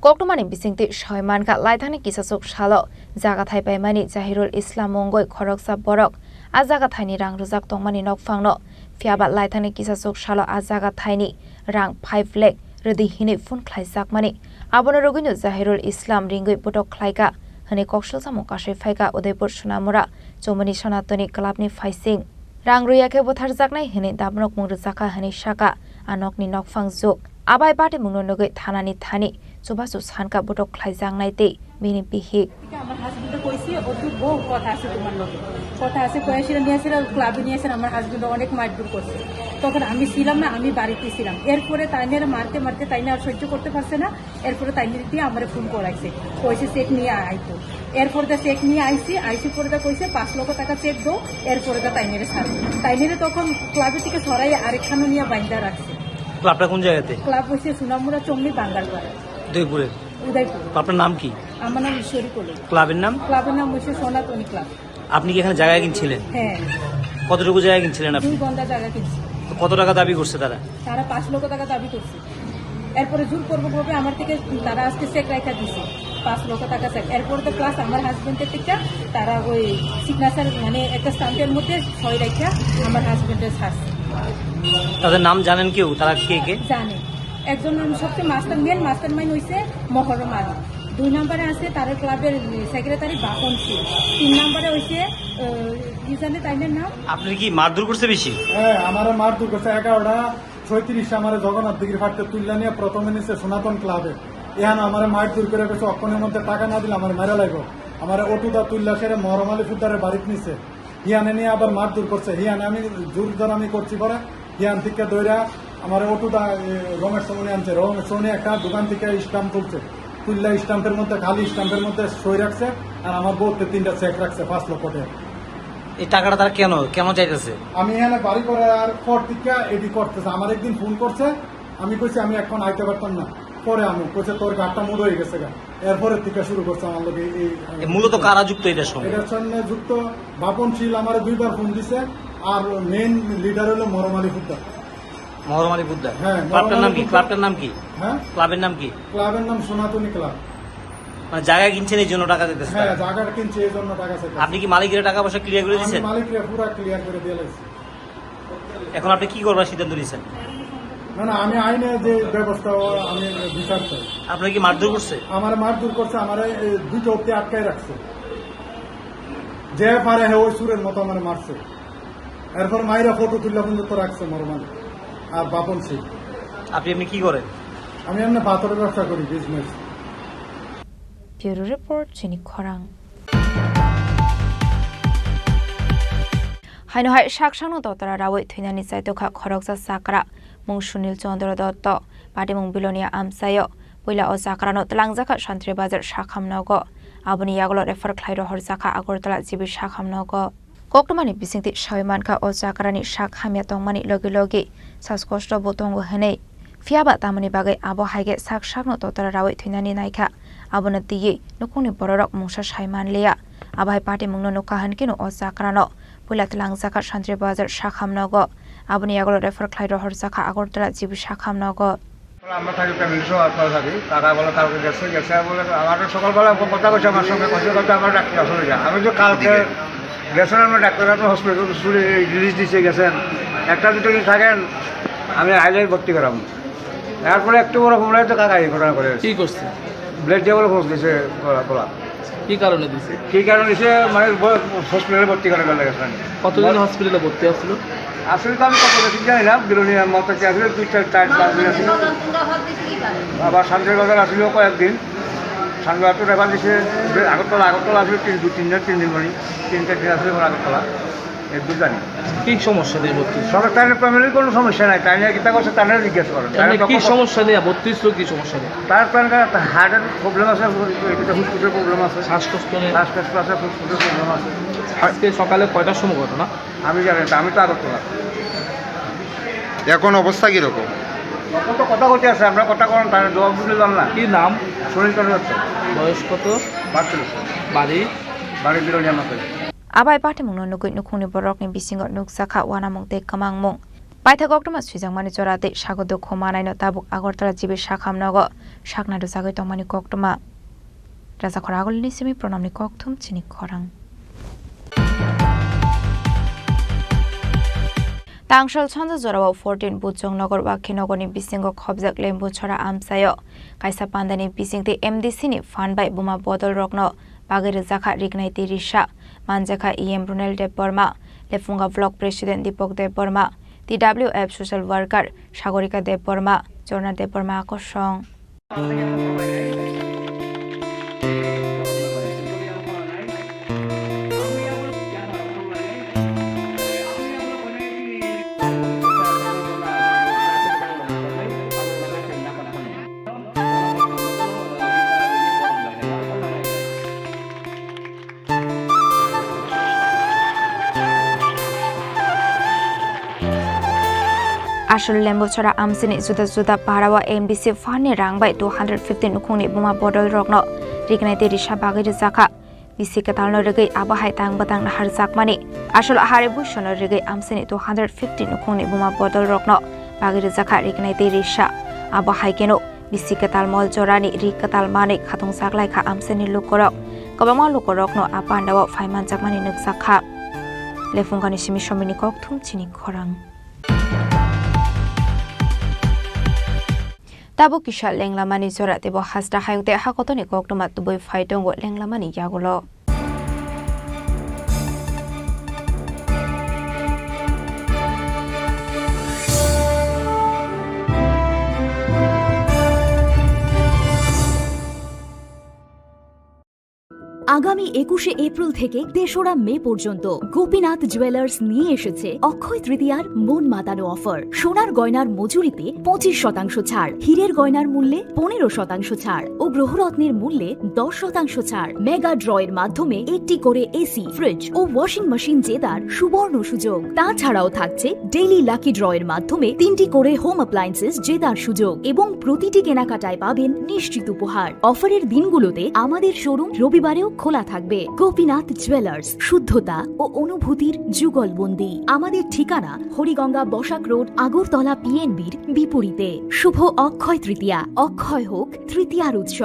Koktwmani bisingtwi soi mankha, laithani kisa suk salo jaga thai paimani Jahirul Islam mungwi khoroksa borok a jaga thaini rang rwjak tongmani nokphangno, phiyaba laithani kisa suk salo a jaga thaini rang five lakh rwdi hinwi phone khlaijakmani. Abono rwgwino Jahirul Islam ringwi botok khlaika hwnwi koksil samung kasui phaika Udaipur Sonamura Chomoni Sonatoni clubni phaising. Rang rwya khe butharjaknai hwnwi damonokmung rwjakha hwnwi saka a nokni nokphang juk. Abai patimungno nugwi thanani thani chubachu sanka botok khlaijaknai tei bini bihik. আমার হাজবেন্ডে কইছে, "ও তোর বউ কথা আছে তোমার লগে।" কথা আছে কয়ে সেটা নিয়ে আসলে ক্লাবে নিয়ে আসলে আমার হাজবেন্ড অনেক মারধর করছে। তখন আমি ছিলাম না, আমি বাড়িতে ছিলাম। এরপরে তাইনের মারতে মারতে তাইনে আর সহ্য করতে পারছে না, এরপরে তাইনের দিয়ে আমার ফোন করাইছে, কইছে চেক নিয়ে আইতো। এরপরে তো চেক নিয়ে আইছি, আইসি পরে তো কইছে, "পাঁচ লক্ষ টাকা চেক দাও, এরপরে তো তাইনের ছাড়ো।" তাইনের তখন ক্লাবের থেকে সরাই আরেকখানে নিয়ে বাইন্দা রাখছে। ক্লাবটা কোন জায়গাতে? ক্লাব হচ্ছে সুনামুরা চমনি বাঙ্গালপাড়া। উদয়পুরে। উদয়পুর। আপনার নাম কি? আমার নাম ঈশ্বরী কোলে। ক্লাবের নাম? ক্লাবের নাম হচ্ছে সনাতনী ক্লাব। আপনি কি এখানে জায়গা কিনছিলেন? হ্যাঁ। কতটুকু জায়গা কিনছিলেন আপনি? দুই গন্ডা জায়গা কিনছি। তো কত টাকা দাবি করছে তারা? তারা পাঁচ লক্ষ টাকা দাবি করছে। এরপরে জোরপূর্বকভাবে আমার থেকে তারা আজকে চেক রাখা দিছে, পাঁচ লক্ষ টাকা চেক। এরপরে তো প্লাস আমার হাজবেন্ডের থেকে তারা ওই সিগনেচার, মানে, একটা স্ট্যাম্পের মধ্যে সই রাখা আমার হাজবেন্ডের ছাড়ছে। তাদের নাম জানেন কেউ? তারা কে কে? জানে। একজন সবচেয়ে মাস্টার, মেন মাস্টার মাইন্ড হইছে মহরম আলী। দুই নম্বরে আছে তার ক্লাবের সেক্রেটারি বাপন সিং। তিন নম্বরে হইছে, আহ, কি জানে তাইনের নাম? আপনি কি মারধর করছে বেশি? হ্যাঁ, আমারে মারধর করছে। এগারোটা ছয়ত্রিশে আমারে জগন্নাথ দিঘির ফাটতে তুললা নিয়ে প্রথমে নিছে সনাতন ক্লাবে। এখানে আমারে মারধর করে গেছে, অক্ষণের মধ্যে টাকা না দিলে আমারে মেরে লাগবো। আমারে অটোটা তুললা সেরে মহরম আলী ফুদ্দারের বাড়িত নিছে। হিয়ানে নিয়ে আবার মারধর করছে। হিয়ানে আমি জোর জোর আমি করছি পরে হিয়ান থেকে দৌড়া আমার অটোটা, এ, রমেশ সোমনি আনছে। রমেশ সোমনি একটা দোকান থেকে স্ট্যাম্প তুলছে, তুললা স্ট্যাম্পের মধ্যে, খালি স্ট্যাম্পের মধ্যে সই রাখছে। আর আমার বউতে তিনটা চেক রাখছে পাঁচ লক্ষ টাকা। এই টাকাটা তারা কেন, কেন চাইতেছে? আমি এখানে বাড়ি করার পর থেকে এটি করতেছে। আমার একদিন ফোন করছে, আমি কইছি আমি এখন আইতে পারতাম না, পরে আমি কইছে তোর গাড়টা মুড হয়ে গেছে গা। এরপরে থেকে শুরু করছে আমার লোকে এই, এই এ, মূলত কারা যুক্ত এটার সঙ্গে? এটার সঙ্গে যুক্ত বাপন শীল আমারে দুইবার ফোন দিছে, আর মেইন লিডার হলো মরম আলী ফুদ্দার। মহরম আলী পোদ্দার। হ্যাঁ, ক্লাবটার মহরম নাম আলী কি? পোদ্দার। ক্লাবটার নাম কি? হ্যাঁ? ক্লাবের নাম কি? ক্লাবের নাম সনাতনী ক্লাব। মানে জায়গা কিনছেন এই জন্য টাকা চাইতেছে হ্যাঁ, তারা? জায়গা কিনছে এই জন্য টাকা চাইতেছে। আপনি কি মালিকরা টাকা পয়সা ক্লিয়ার করে আমি দিয়েছেন? মালিকরা পুরা ক্লিয়ার করে দিয়ে লাইছি। এখন আপনি কি করবার সিদ্ধান্ত নিয়েছেন? না, না, আমি আইনে যে ব্যবস্থা, ও আমি বিচার চাই। আপনার কি মারধর করছে? আমার মারধর করছে, আমার এই দুটো অব্দি আটকায় রাখছে। যে পারে হে ওই চোরের মতো আমার মারছে। এরপর মাইরা ফটো তুললে পর্যন্ত রাখছে মরমান আর বাপন সিং। আপনি এমনি কি করেন? আমি এমনি পাথরের ব্যবসা করি, business. Bureau report, chini khorang. Haino hai saksakno dotara rawi thwinani chaitokha khoroksa chakra, mung Sunil Chandra Dotto, patimung Bilonia amchaio. Puila o chakrano twlangjakha Santri Bazar sakham nogo. Aboni yagulo refer khlai rohorjakha Agartala G B sakham nogo. Koktwmani bisingtwi sawi mankha o chakrani sak hamya tongmani logi logi saskosto bo tongo hwnwi. Phiyaba tamoni bagwi abo hai khe sak sakno dotara rawi thwinani naikha. Abono twiwi nukhungni bororok mungsa sai manliya. Abo hai patimungno nukha hwnkhe no o chakrano puila twlangjakha Santri Bazar sakham nogo. Aboni yagulo refer khlai rohorjakha Agartala G B sakham nogo. আমরা থাকি ফ্যামিলি সহ আপনারা থাকি। তারা বলে কালকে গেছে, গেছে আর বলে, আমারও সকালবেলা কথা কইছে আমার সঙ্গে, কইছে, "কালকে আমার ডাক্তার চলে যা।" আমি তো কালকে গেছেন, আমরা ডাক্তার, আপনার হসপিটাল রিলিজ দিছে, গেছেন। একটা দুটো দিন থাকেন, আমি আইলে ভর্তি করাম। এরপরে একটু বড় হোমলাই তো কাকা এই ঘটনা করে। কি করছে? ব্লেড দিয়ে বলে ফোঁস দিছে গলা, গলা। কি কারণে দিছে? কি কারণে দিছে? মানে ব-, হসপিটালে ভর্তি করার জন্য গেছিলাম। কতদিন হসপিটালে ভর্তি আছিল? আসলে তো আমি কত বেশি জানি না, বিলোনিয়া মতো কি আসলে দুই চার, চার পাঁচ দিন আছিল। আবার শান্তির বাজার আসলেও কয়েকদিন। শান্তির বাজার তো রেফার দিছে, যে আগরতলা, আগরতলা আসলে তিন, দুই তিন দিন, তিন দিন মানে, তিন চার দিন আসলে আমার আগরতলা। এটুকু জানি। কি সমস্যা নিয়ে ভর্তি? সবার তার ফ্যামিলির কোনো সমস্যা নাই, তাই নিয়ে কিতা করছে, তারা জিজ্ঞেস করেন। তারা এমনি কি যখন সমস্যা নিয়ে ভর্তি হয়েছিল, কি সমস্যা নিয়ে? তার প্ল্যান কার্ড, হার্টের প্রবলেম আছে, এটা ফুসফুসের প্রবলেম আছে। শ্বাসকষ্ট নিয়ে? শ্বাসকষ্ট আছে, ফুসফুসের প্রবলেম আছে। আজকে সকালে কয়টার সময় ঘটনা? আমি জানি না, আমি তো আগরতলা। এখন অবস্থা কিরকম? এখন তো কথা হচ্ছে আছে, আমরা কথা করেন, তারা জবাব দিলাম না। কি নাম? সুনীল চন্দ্র দত্ত। বয়স কত? বাহাত্তর বছর। বাড়ি? বাড়ি বিরোনিয়া মাথায়। Abai patimungno nugwi nukhungni borokni bisingo nukjakha uanamung tei kwmangmung. Paithak koktwma swijakmani jora tei sago dukhu manaino tabuk Agartala G B sakham nogo sakna rwjagwi tongmani koktwma. Rajakhor Agulini simi Pranamni kokthum chini khorang. Tangsal sanja jorao fourteen Buchong Nogor Wakhi Nogorni bisingo khobjak Lembuchora amchaio kaisa pandani bisingtwi M D C ni phan bai buma bodol rokno bagwi rwjakha riknai tei risa. Manjakha E M Runel Debbarma, Lephunga Block President Deepak Debbarma, T W F social worker Sagorika Debbarma, Jorna Debbarma kosong. Asol Lembuchora amchini juda juda parao M D C phanni rang bai two hundred fifty nukhungni buma bodol rokno riknai tei risa bagwi rwjakha. Bisi kwtalno rwgwi abo hai tang bwtang naharjakmani. Asol ahari buisono rwgwi amchini two hundred fifty nukhungni buma bodol rokno bagwi rwjakha riknai tei risa. Abo hai kheno bisi kwtal mol jorani ri kwtal manwi khatungjak lai kha amchaini lukurok. Kwbangma lukurokno a pandao phai manjakmani nukjak kha. Lephungani simi somini kokthum chini khorang. Tabuk kisa lenglamani jora teibo hasta hayung tei hakotoni koktwma tubui phai tongo lenglamani yagulo. আগামী একুশে এপ্রিল থেকে তেসরা মে পর্যন্ত গোপীনাথ জুয়েলার্স নিয়ে এসেছে অক্ষয় তৃতীয়ার মন মাতানো অফার। সোনার গয়নার মজুরিতে পঁচিশ শতাংশ ছাড়, হীরের গয়নার মূল্যে পনেরো শতাংশ ছাড় ও গ্রহরত্নের মূল্যে দশ শতাংশ ছাড়। মেগা ড্রয়ের মাধ্যমে একটি করে এসি, ফ্রিজ ও ওয়াশিং মেশিন জেতার সুবর্ণ সুযোগ। তাছাড়াও থাকছে ডেইলি লাকি ড্রয়ের মাধ্যমে তিনটি করে হোম অ্যাপ্লায়েন্সেস জেতার সুযোগ এবং প্রতিটি কেনাকাটায় পাবেন নিশ্চিত উপহার। অফারের দিনগুলোতে আমাদের শোরুম রবিবারেও খোলা থাকবে। গোপীনাথ জুয়েলার্স, শুদ্ধতা ও অনুভূতির যুগলবন্দি। আমাদের ঠিকানা হরিগঙ্গা বসাক রোড, আগরতলা পিএনবির বিপরীতে। শুভ অক্ষয় তৃতীয়া, অক্ষয় হোক তৃতীয়ার উৎসব।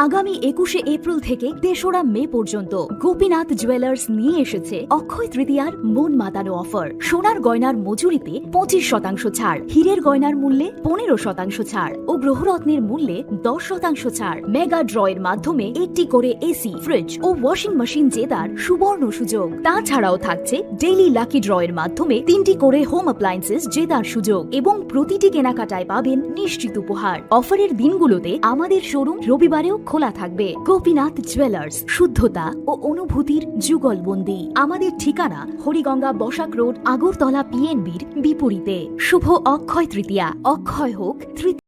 আগামী একুশে এপ্রিল থেকে তেসরা মে পর্যন্ত গোপীনাথ জুয়েলার্স নিয়ে এসেছে অক্ষয় তৃতীয়ার মন মাতানো অফার। সোনার গয়নার মজুরিতে পঁচিশ শতাংশ ছাড়, হীরের গয়নার মূল্যে পনেরো শতাংশ ছাড় ও গ্রহরত্নের মূল্যে দশ শতাংশ ছাড়। মেগা ড্র এর মাধ্যমে একটি করে এসি, ফ্রিজ ও ওয়াশিং মেশিন জেতার সুবর্ণ সুযোগ। তাছাড়াও থাকছে ডেইলি লাকি ড্র এর মাধ্যমে তিনটি করে হোম অ্যাপ্লায়েন্সেস জেতার সুযোগ এবং প্রতিটি কেনাকাটায় পাবেন নিশ্চিত উপহার। অফারের দিনগুলোতে আমাদের শোরুম রবিবারেও খোলা থাকবে। গোপীনাথ জুয়েলার্স, শুদ্ধতা ও অনুভূতির যুগলবন্দি। আমাদের ঠিকানা হরিগঙ্গা বসাক রোড, আগরতলা পিএনবির বিপরীতে। শুভ অক্ষয় তৃতীয়া, অক্ষয় হোক তৃতীয়া।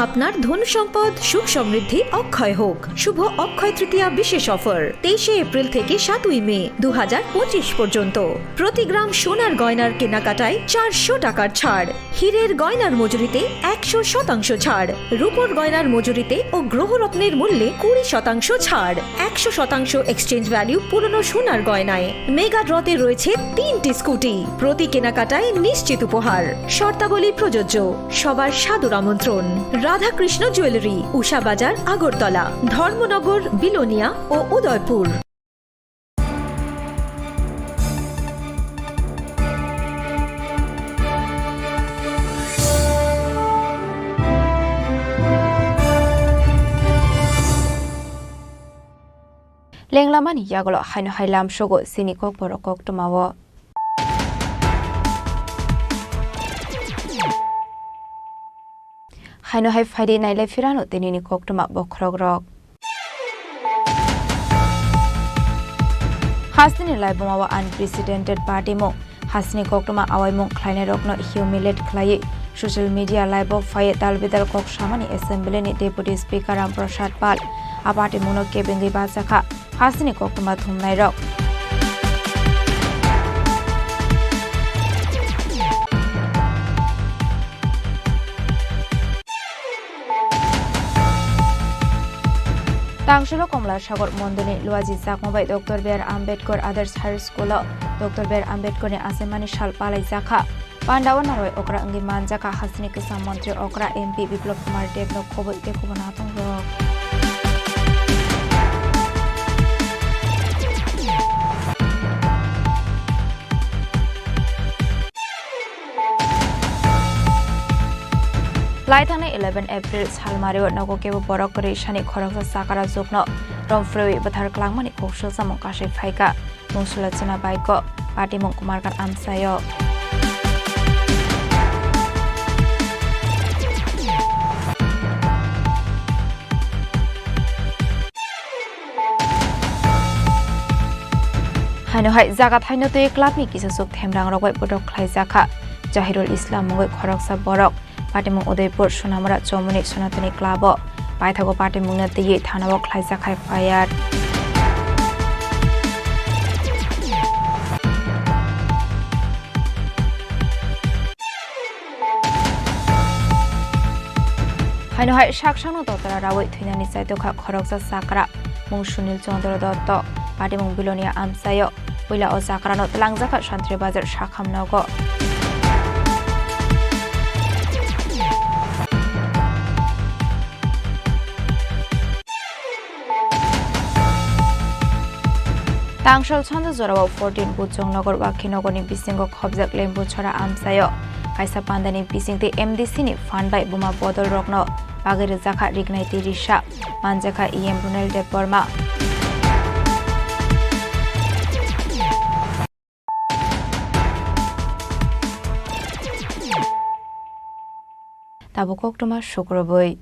আপনার ধন সম্পদ সুখ সমৃদ্ধি অক্ষয় হোক। শুভ অক্ষয় তৃতীয়া বিশেষ অফার, তেইশে এপ্রিল থেকে সাতই মে দু হাজার পঁচিশ পর্যন্ত। প্রতি গ্রাম সোনার গয়নার কেনাকাটায় চারশো টাকার ছাড়, হীরের গয়নার মজুরিতে একশো শতাংশ ছাড়, রূপোর গয়নার মজুরিতে ও গ্রহরত্নের মূল্যে কুড়ি শতাংশ ছাড়, একশো শতাংশ এক্সচেঞ্জ ভ্যালু পুরনো সোনার গয়নায়। মেগা ড্রতে রয়েছে তিনটি স্কুটি, প্রতি কেনাকাটায় নিশ্চিত উপহার। শর্তাবলী প্রযোজ্য। সবার সাদর আমন্ত্রণ। রাধাকৃষ্ণ জুয়েলারি, উষা বাজার, আগরতলা, ধর্মনগর, বিলোনিয়া ও Udaipur. Lenglamani yagulo haino hai lamsogo chini kokborok koktwmao. Haino hai phaidi nailai phirano tinini koktwma bokhorokrok. Hasteni laibumao unprecedented patimung. Hasteni koktwma awaimung khlainairokno humiliate khlaiwi social media live-o phaiwi dalbidal kok samani assembly-ni Deputy Speaker Ram Prasad Pal. A patimungno kebengwi bachakha. Hasteni koktwma thumnairok. Tangsolo Komla Sagor Mondolni luaji chakma bai Doctor B R Ambedkar Others High School-o Doctor B R Ambedkarni achaimani sal palaijakha. Pandao narwai okra wngwi manjakha hasteni kwcham montri okra M P Biplab Kumar Debno khoboi tei khoboi nathongrok. Lai thangnai eleven April salmario nogo kebo borok kwrwi sani khoroksa chakara jukno romphrewi bwthar klangmani kok swlsamung kasui phaikha. Mung sulochana baiko, patimung Kumarkar amchaio. Haino hai jaga thaino twi clubni kisa chuk themrang rok bai bodok khlaijakha. Jahirul Islam mungwi khoroksa borok. Patimung Udaipur, Sonamura, Chomoni, Sonatoni club-o paithago patimungno twiwi thanao khlaijak hai F I R. Haino hai saksakno dotara rawi thwinani chaitokha khoroksa chakra mung Sunil Chandra Dotto, patimung Bilonia amchaio. Puila o chakrano twlangjakha Santri Bazar sakham nogo. Tangsal sanja jorao fourteen Bujong Nogor Wakhi Nogorni bisingo khobjak Lembu Chora amchaio. Kaisa pandani bisingtwi M D C ni fund bai buma bodol rokno bagwi rwjakha riknai twi risa. Manjakha E M Runel Debbarma. Tabuk koktwma sukrubwi.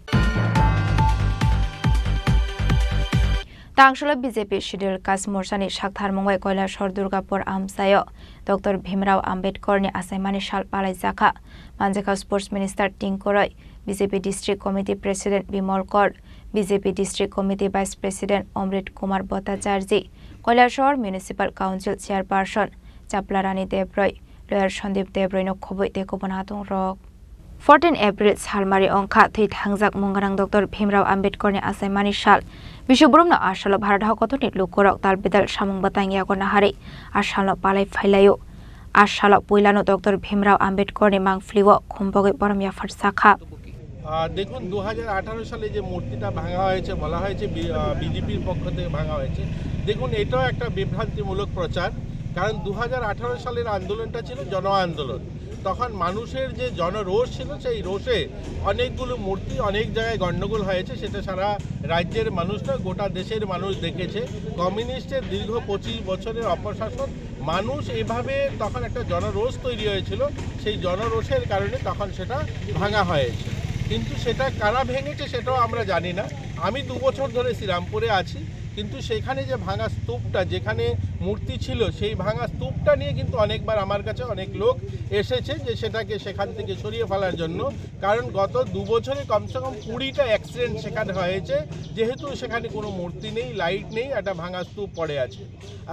Tangsholo B J P Scheduled Caste Morchani saktharmung bai Kailasor Durgapur amchaio Doctor Bhimrao Ambedkarni achaimani sal palaijakha. Manjakha Sports Minister Tinku Roy, B J P District Committee President Bimal Kor, B J P District Committee Vice President Omrit Kumar Bhattacharjee, Kailasor Municipal Council Chairperson Chaplarani Debroi, Lawyer Sandeep Debroi no khobwi tei kubun atung rok. Fourteen April salmari wngkha thwi thangjak mungranang Doctor Bhimrao Ambedkarni achaimani sal. Bisubrumno a salo Bharat hakotorni lukurok tal bidal samung bwtang yago naharwi a salno palai phailaio. A salo puilano Doctor Bhimrao Ambedkarni mangphlio khumbogwi borom yaphar sakha. আহ, দেখুন, দু হাজার আঠারো সালে যে মূর্তিটা ভাঙা হয়েছে, বলা হয়েছে বি-, আহ, বিজেপির পক্ষ থেকে ভাঙা হয়েছে। দেখুন, এটাও একটা বিভ্রান্তিমূলক প্রচার, কারণ দু হাজার আঠারো সালের আন্দোলনটা ছিল জন আন্দোলন। তখন মানুষের যে জনরোষ ছিল, সেই রোষে অনেকগুলো মূর্তি অনেক জায়গায় গণ্ডগোল হয়েছে, সেটা সারা রাজ্যের মানুষ নয়, গোটা দেশের মানুষ দেখেছে। কমিউনিস্টের দীর্ঘ পঁচিশ বছরের অপশাসন, মানুষ এভাবে তখন একটা জনরোষ তৈরি হয়েছিল, সেই জনরোষের কারণে তখন সেটা ভাঙা হয়েছে। কিন্তু সেটা কারা ভেঙেছে সেটাও আমরা জানি না। আমি দু বছর ধরে শ্রীরামপুরে আছি, কিন্তু সেখানে যে ভাঙা স্তূপটা, যেখানে মূর্তি ছিল, সেই ভাঙা স্তূপটা নিয়ে কিন্তু অনেকবার আমার কাছে অনেক লোক এসেছে যে সেটাকে সেখান থেকে সরিয়ে ফেলার জন্য। কারণ গত দু বছরে কমসে কম কুড়িটা অ্যাক্সিডেন্ট সেখানে হয়েছে, যেহেতু সেখানে কোনো মূর্তি নেই, লাইট নেই, একটা ভাঙা স্তূপ পড়ে আছে।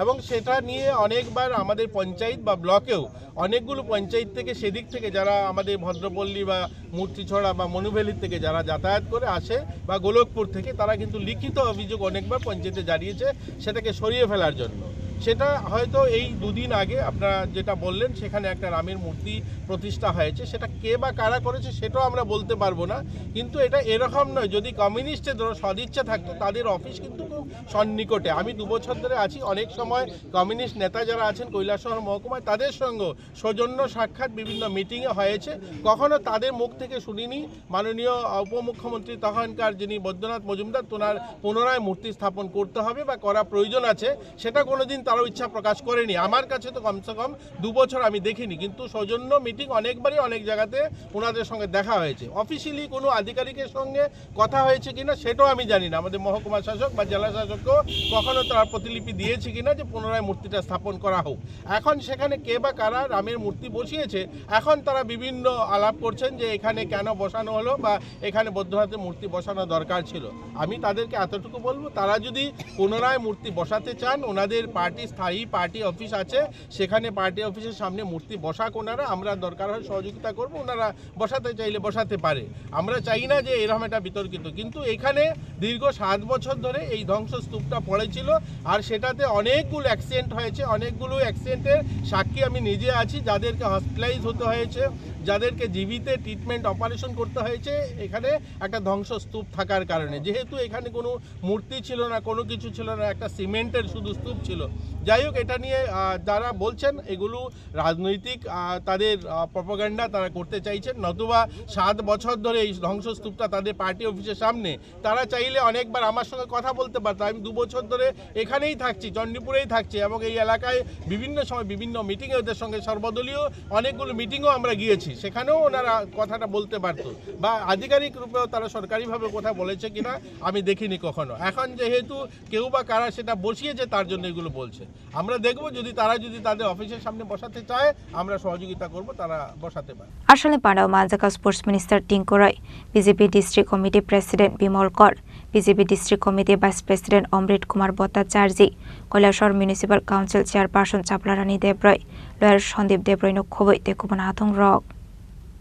এবং সেটা নিয়ে অনেকবার আমাদের পঞ্চায়েত বা ব্লকেও, অনেকগুলো পঞ্চায়েত থেকে, সেদিক থেকে যারা আমাদের ভদ্রপল্লী বা মূর্তিছড়া বা মনুভ্যালি থেকে যারা যাতায়াত করে আসে বা গোলকপুর থেকে, তারা কিন্তু লিখিত অভিযোগ অনেকবার পঞ্চায়েতে জানিয়েছে সেটাকে সরিয়ে ফেলার জন্য। সেটা হয়তো এই দুদিন আগে আপনারা যেটা বললেন, সেখানে একটা রামের মূর্তি প্রতিষ্ঠা হয়েছে, সেটা কে বা কারা করেছে সেটাও আমরা বলতে পারবো না। কিন্তু এটা এরকম নয়, যদি কমিউনিস্টের ধরো সদিচ্ছা থাকতো, তাদের অফিস কিন্তু খুব সন্নিকটে। আমি দু বছর ধরে আছি, অনেক সময় কমিউনিস্ট নেতা যারা আছেন কৈলাসহর মহকুমায়, তাদের সঙ্গে সৌজন্য সাক্ষাৎ বিভিন্ন মিটিংয়ে হয়েছে। কখনো তাদের মুখ থেকে শুনিনি মাননীয় উপমুখ্যমন্ত্রী তখনকার, যিনি বৈদ্যনাথ মজুমদার, তোনার পুনরায় মূর্তি স্থাপন করতে হবে বা করা প্রয়োজন আছে, সেটা কোনোদিন তারাও ইচ্ছা প্রকাশ করেনি। আমার কাছে তো কমসে কম দু বছর আমি দেখিনি, কিন্তু সৌজন্য মিটিং অনেকবারই অনেক জায়গাতে ওনাদের সঙ্গে দেখা হয়েছে। অফিসিয়ালি কোনো আধিকারিকের সঙ্গে কথা হয়েছে কিনা সেটাও আমি জানি না। আমাদের মহকুমা শাসক বা জেলা শাসককেও কখনো তারা প্রতিলিপি দিয়েছে কিনা যে পুনরায় মূর্তিটা স্থাপন করা হোক। এখন সেখানে কে বা কারা রামের মূর্তি বসিয়েছে, এখন তারা বিভিন্ন আলাপ করছেন যে এখানে কেন বসানো হলো বা এখানে বৌদ্ধনাথের মূর্তি বসানো দরকার ছিল। আমি তাদেরকে এতটুকু বলবো, তারা যদি পুনরায় মূর্তি বসাতে চান, ওনাদের পার্টি, স্থায়ী পার্টি অফিস আছে, সেখানে পার্টি অফিসের সামনে মূর্তি বসাক ওনারা, আমরা দরকার হয় সহযোগিতা করব, ওনারা বসাতে চাইলে বসাতে পারে। আমরা চাই না যে এরকম একটা বিতর্কিত, কিন্তু এখানে দীর্ঘ সাত বছর ধরে এই ধ্বংসস্তূপটা পড়েছিল, আর সেটাতে অনেকগুলো অ্যাক্সিডেন্ট হয়েছে, অনেকগুলো অ্যাক্সিডেন্টের সাক্ষী আমি নিজে আছি, যাদেরকে হসপিটালাইজ হতে হয়েছে, যাদেরকে জিবিতে ট্রিটমেন্ট অপারেশন করতে হয়েছে এখানে একটা ধ্বংসস্তূপ থাকার কারণে। যেহেতু এখানে কোনো মূর্তি ছিল না, কোনো কিছু ছিল না, একটা সিমেন্টের শুধু স্তূপ ছিল। যাই হোক, এটা নিয়ে, আহ, যারা বলছেন এগুলো রাজনৈতিক, আহ, তাদের, আহ, প্রপাগান্ডা তারা করতে চাইছেন, নতুবা সাত বছর ধরে এই ধ্বংসস্তূপটা তাদের পার্টি অফিসের সামনে, তারা চাইলে অনেকবার আমার সঙ্গে কথা বলতে পারতো। আমি দু বছর ধরে এখানেই থাকছি, চণ্ডীপুরেই থাকছি, এবং এই এলাকায় বিভিন্ন সময় বিভিন্ন মিটিংয়ে ওদের সঙ্গে সর্বদলীয় অনেকগুলো মিটিংও আমরা গিয়েছি, সেখানেও ওনারা কথাটা বলতে পারতো, বা আধিকারিক রূপেও তারা সরকারিভাবে কথা বলেছে কিনা আমি দেখিনি কখনো। এখন যেহেতু কেউ বা কারা সেটা বসিয়েছে, তার জন্য এগুলো বলছে। আমরা দেখব, যদি তারা যদি তাদের অফিসের সামনে বসাতে চায়, আমরা সহযোগিতা করব, তারা বসাতে পারে। Asalni pandao manjakha Sports Minister Tinku Roy, B J P District Committee President Bimal Kor, B J P District Committee Vice President Omrit Kumar Bhattacharjee, Kailasor Municipal Council Chairperson Chaplarani Debroi, Lawyer Sandeep Debroi no khobwi tei kubun atung rok.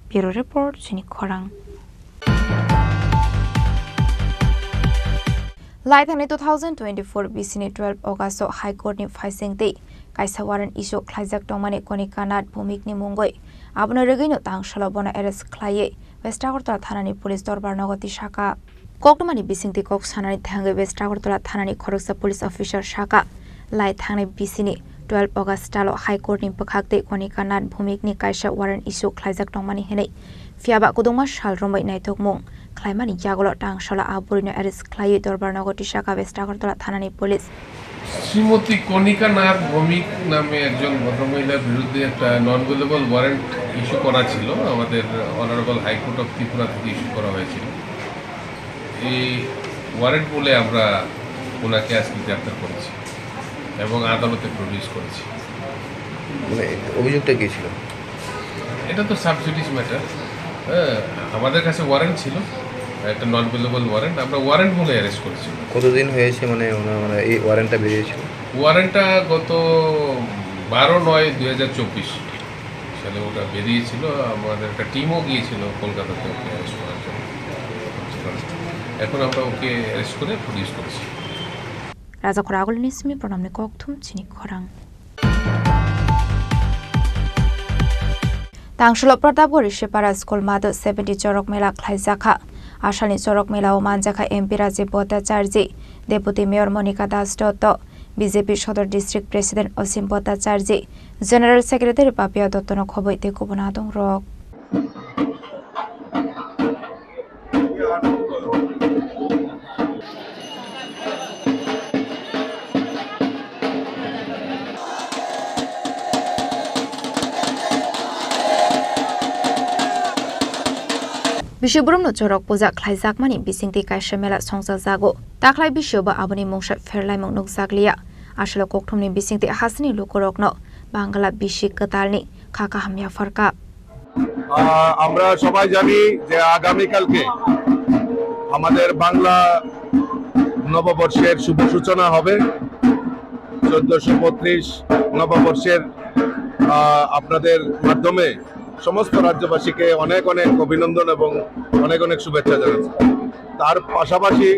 Bureau Report, Chini Khorang. Laithangni two thousand twenty-four bisini twelve August o High Court ni phaising tei kaisa warrant issue khlaijak tongmani Konika Nath Bhumik ni mungwi, abono rwgwino tangsalo bono arrest khlaiwi West Agartala thanani police dorbar nogo tisaka. Koktwmani bisingtwi kok sanani thangwi West Agartala thanani khoroksa police officer saka, lai thangnai bisini twelve August talo High Court ni bwkhak tei Konika Nath Bhumik ni kaisa warrant issue khlaijak tongmani hinwi. Phiyaba kwdwngma sal romwi naithokmung khlaimani yagulo tangsola a burino arrest khlaiwi Dorbarnogo tisaka West Agartala thanani police. Shrimati কণিকা নাথ ভৌমিক নামে একজন ভদ্রমহিলার বিরুদ্ধে একটা নন bailable warrant issue করা ছিল, আমাদের honourable high court of Tripura থেকে ইস্যু করা হয়েছিল। এই ওয়ারেন্ট বলে আমরা ওনাকে আজকে গ্রেপ্তার করেছি এবং আদালতে প্রডিউস করেছি। মানে, অভিযোগটা কি ছিল? এটা তো সাব জুডিস ম্যাটার। হ্যাঁ, আমাদের কাছে ওয়ারেন্ট ছিল, একটা নন বেলেবল ওয়ারেন্ট, আমরা ওয়ারেন্ট বলে অ্যারেস্ট করেছি। কতদিন হয়েছে, মানে, ওনার, মানে, এই ওয়ারেন্টটা বেরিয়েছিল? ওয়ারেন্টটা গত বারো নয় দুই হাজার চব্বিশ সালে ওটা বেরিয়েছিল। আমাদের একটা টিমও গিয়েছিল কলকাতাতে ওকে অ্যারেস্ট করার জন্য। এখন আমরা ওকে অ্যারেস্ট করে প্রডিউস করেছি। Raja Khoragulni simi pranamni kokthum chini khorang. Tangsulo Pratapgori Separa School Mado seventy Chorok Mela khlaijakha. Asalni Chorok Mela o manjakha M P Rajiv Bhattacharjee, Deputy Mayor Monika Das Dotto, B J P Sodor District President Osim Bhattacharjee, General Secretary Papia Dottono khoboi tei kubun adongrok. Bisi borokno chorok puja khlaijakmani bisingtwi kaisa mela songchajago. Takhlai bisio bo aboni mungsa pherlaimung nukjakliya. Aswk kokthumni bisingtwi hasini lukurokno Bangla bisi kwtalni kha kaham yapharkha. আহ, আমরা সবাই জানি যে আগামীকালকে আমাদের বাংলা নববর্ষের শুভ সূচনা হবে। চোদ্দশো বত্রিশ নববর্ষের, আহ, আপনাদের মাধ্যমে সমস্ত রাজ্যবাসীকে অনেক অনেক অভিনন্দন এবং অনেক অনেক শুভেচ্ছা জানাচ্ছি। তার পাশাপাশি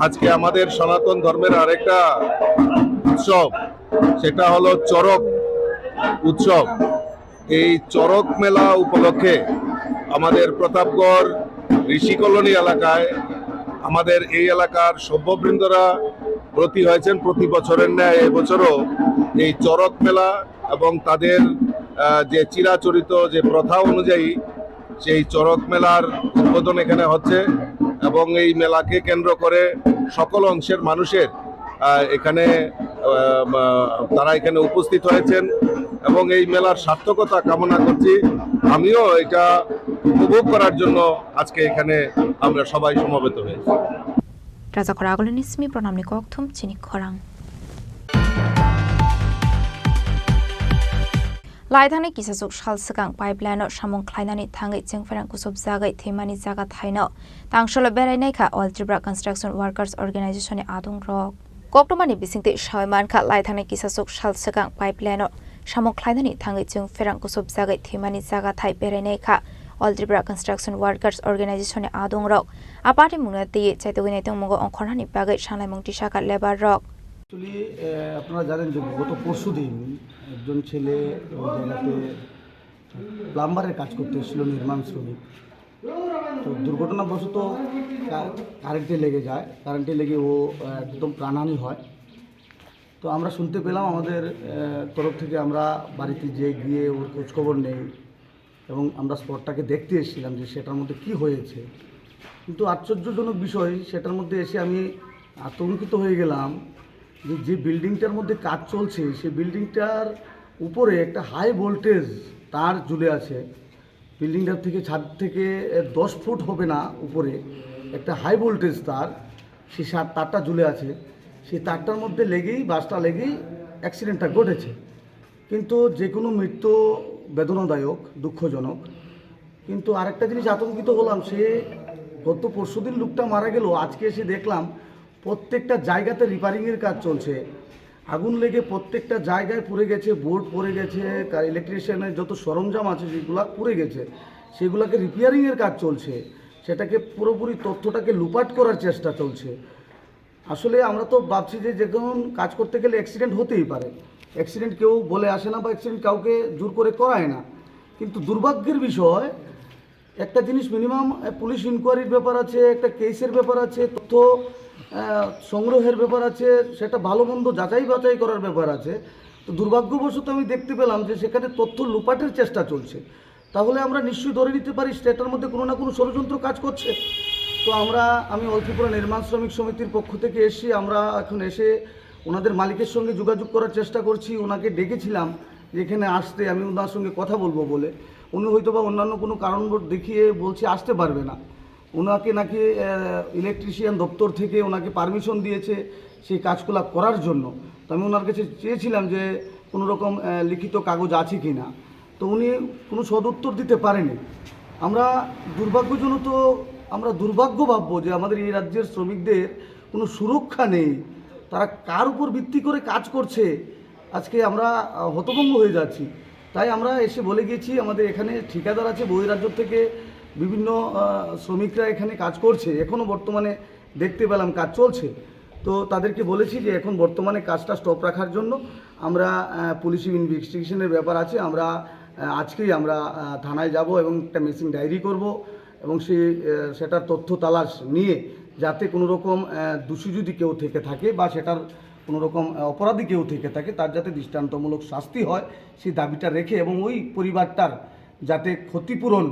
আজকে আমাদের সনাতন ধর্মের আরেকটা উৎসব, সেটা হলো চড়ক উৎসব। এই চড়ক মেলা উপলক্ষে আমাদের প্রতাপগড় ঋষি কলোনি এলাকায় আমাদের এই এলাকার সভ্যবৃন্দরা ব্রতী হয়েছেন প্রতি বছরের ন্যায় এবছরও এই চড়ক মেলা এবং তাদের, আহ, যে চিরাচরিত যে প্রথা অনুযায়ী সেই চড়ক মেলার উদ্বোধন এখানে হচ্ছে এবং এই মেলাকে কেন্দ্র করে সকল অংশের মানুষের, আহ, এখানে, আহ, আহ, তারা এখানে উপস্থিত হয়েছেন এবং এই মেলার সার্থকতা কামনা করছি। আমিও এটা উপভোগ করার জন্য আজকে এখানে আমরা সবাই সমবেত হয়েছি। Raja Khoragulni simi pranamni kokthum chini khorang. Laithangni kisasuk sal swkang pipeline-o samung khlainani thangwi chwngpherang kuchupjagwi thwimani jaga thaino tangsholo berai naikha All Tripura Construction Workers Organization-ni adongrok. Koktwmani bisingtwi sawi mankha, laithangni kisasuk sal swkang pipeline-o samung khlainani thangwi chwngpherang kuchupjagwi thwimani jaga thai berai naikha All Tripura Construction Workers Organization-ni adongrok. A party mungno twiwi chaitugwi naitongmungo ongkhornani bagwi sanlaimung tisakha labour-rok. Actually, আহ, আপনারা জানেন যে গত পরশুদিন একজন ছেলে ওই জায়গাতে প্লাম্বারের কাজ করতে এসেছিল, নির্মাণ শ্রমিক। তো দুর্ঘটনাবশত কা-, কারেন্টে লেগে যায়, কারেন্টে লেগে ও, আহ, একদম প্রাণহানি হয়। তো আমরা শুনতে পেলাম, আমাদের, আহ, তরফ থেকে আমরা বাড়িতে যে গিয়ে ওর খোঁজখবর নেই এবং আমরা স্পটটাকে দেখতে এসেছিলাম যে সেটার মধ্যে কি হয়েছে। কিন্তু আশ্চর্যজনক বিষয়, সেটার মধ্যে এসে আমি আতঙ্কিত হয়ে গেলাম যে, যে বিল্ডিংটার মধ্যে কাজ চলছে, সেই বিল্ডিংটার উপরে একটা হাই ভোল্টেজ তার ঝুলে আছে। বিল্ডিংটার থেকে, ছাদ থেকে, এ, দশ ফুট হবে না উপরে, একটা হাই ভোল্টেজ তার, সেই সা-, তারটা ঝুলে আছে। সেই তারটার মধ্যে লেগেই, বাসটা লেগেই অ্যাক্সিডেন্টটা ঘটেছে। কিন্তু যে কোনো মৃত্যু বেদনাদায়ক, দুঃখজনক। কিন্তু আরেকটা জিনিস আতঙ্কিত হলাম, সে গত পরশুদিন লোকটা মারা গেল, আজকে এসে দেখলাম প্রত্যেকটা জায়গাতে রিপেয়ারিংয়ের কাজ চলছে। আগুন লেগে প্রত্যেকটা জায়গায় পুড়ে গেছে, বোর্ড পুড়ে গেছে, কা-, ইলেকট্রিশিয়ানের যত সরঞ্জাম আছে যেগুলা পুড়ে গেছে, সেগুলাকে রিপেয়ারিংয়ের কাজ চলছে। সেটাকে পুরোপুরি তথ্যটাকে লুপাট করার চেষ্টা চলছে। আসলে আমরা তো ভাবছি যে যে কোনো কাজ করতে গেলে অ্যাক্সিডেন্ট হতেই পারে, অ্যাক্সিডেন্ট কেউ বলে আসে না বা অ্যাক্সিডেন্ট কাউকে জোর করে করায় না। কিন্তু দুর্ভাগ্যের বিষয়, একটা জিনিস মিনিমাম, আহ, পুলিশ ইনকোয়ারির ব্যাপার আছে, একটা কেসের ব্যাপার আছে, তথ্য, আহ, সংগ্রহের ব্যাপার আছে, সেটা ভালো মন্দ যাচাই বাছাই করার ব্যাপার আছে। তো দুর্ভাগ্যবশত আমি দেখতে পেলাম যে সেখানে তথ্য লুপাটের চেষ্টা চলছে। তাহলে আমরা নিশ্চয়ই ধরে নিতে পারি যে এটার মধ্যে কোনো না কোনো ষড়যন্ত্র কাজ করছে। তো আমরা, আমি অল ত্রিপুরা নির্মাণ শ্রমিক সমিতির পক্ষ থেকে এসেছি। আমরা এখন এসে ওনাদের মালিকের সঙ্গে যোগাযোগ করার চেষ্টা করছি। ওনাকে ডেকেছিলাম যে এখানে আসতে, আমি ওনার সঙ্গে কথা বলবো বলে। উনি হয়তো বা অন্যান্য কোনো কারণ দেখিয়ে বলছে আসতে পারবে না। ওনাকে নাকি, আহ, ইলেকট্রিশিয়ান দপ্তর থেকে ওনাকে পারমিশন দিয়েছে সেই কাজগুলা করার জন্য। তো আমি ওনার কাছে চেয়েছিলাম যে কোনো রকম, আহ, লিখিত কাগজ আছে কি না। তো উনি কোনো সদুত্তর দিতে পারেনি। আমরা দুর্ভাগ্যজনক, আমরা দুর্ভাগ্য ভাববো যে আমাদের এই রাজ্যের শ্রমিকদের কোনো সুরক্ষা নেই, তারা কার উপর ভিত্তি করে কাজ করছে। আজকে আমরা, আহ, হতভম্ব হয়ে যাচ্ছি। তাই আমরা এসে বলে গেছি, আমাদের এখানে ঠিকাদার আছে, বহিরাজ্য থেকে বিভিন্ন, আহ, শ্রমিকরা এখানে কাজ করছে, এখনও বর্তমানে দেখতে পেলাম কাজ চলছে। তো তাদেরকে বলেছি যে এখন বর্তমানে কাজটা স্টপ রাখার জন্য আমরা, আহ, পুলিশি ইনভেস্টিগেশনের ব্যাপার আছে, আমরা, আহ, আজকেই আমরা, আহ, থানায় যাব এবং একটা মিসিং ডায়েরি করব এবং সেই, আহ, সেটার তথ্য তালাশ নিয়ে যাতে কোনো রকম, আহ, দোষী যদি কেউ থেকে থাকে বা সেটার কোনো রকম, আহ, অপরাধী কেউ থেকে থাকে, তার যাতে দৃষ্টান্তমূলক শাস্তি হয়, সেই দাবিটা রেখে এবং ওই পরিবারটার যাতে ক্ষতিপূরণ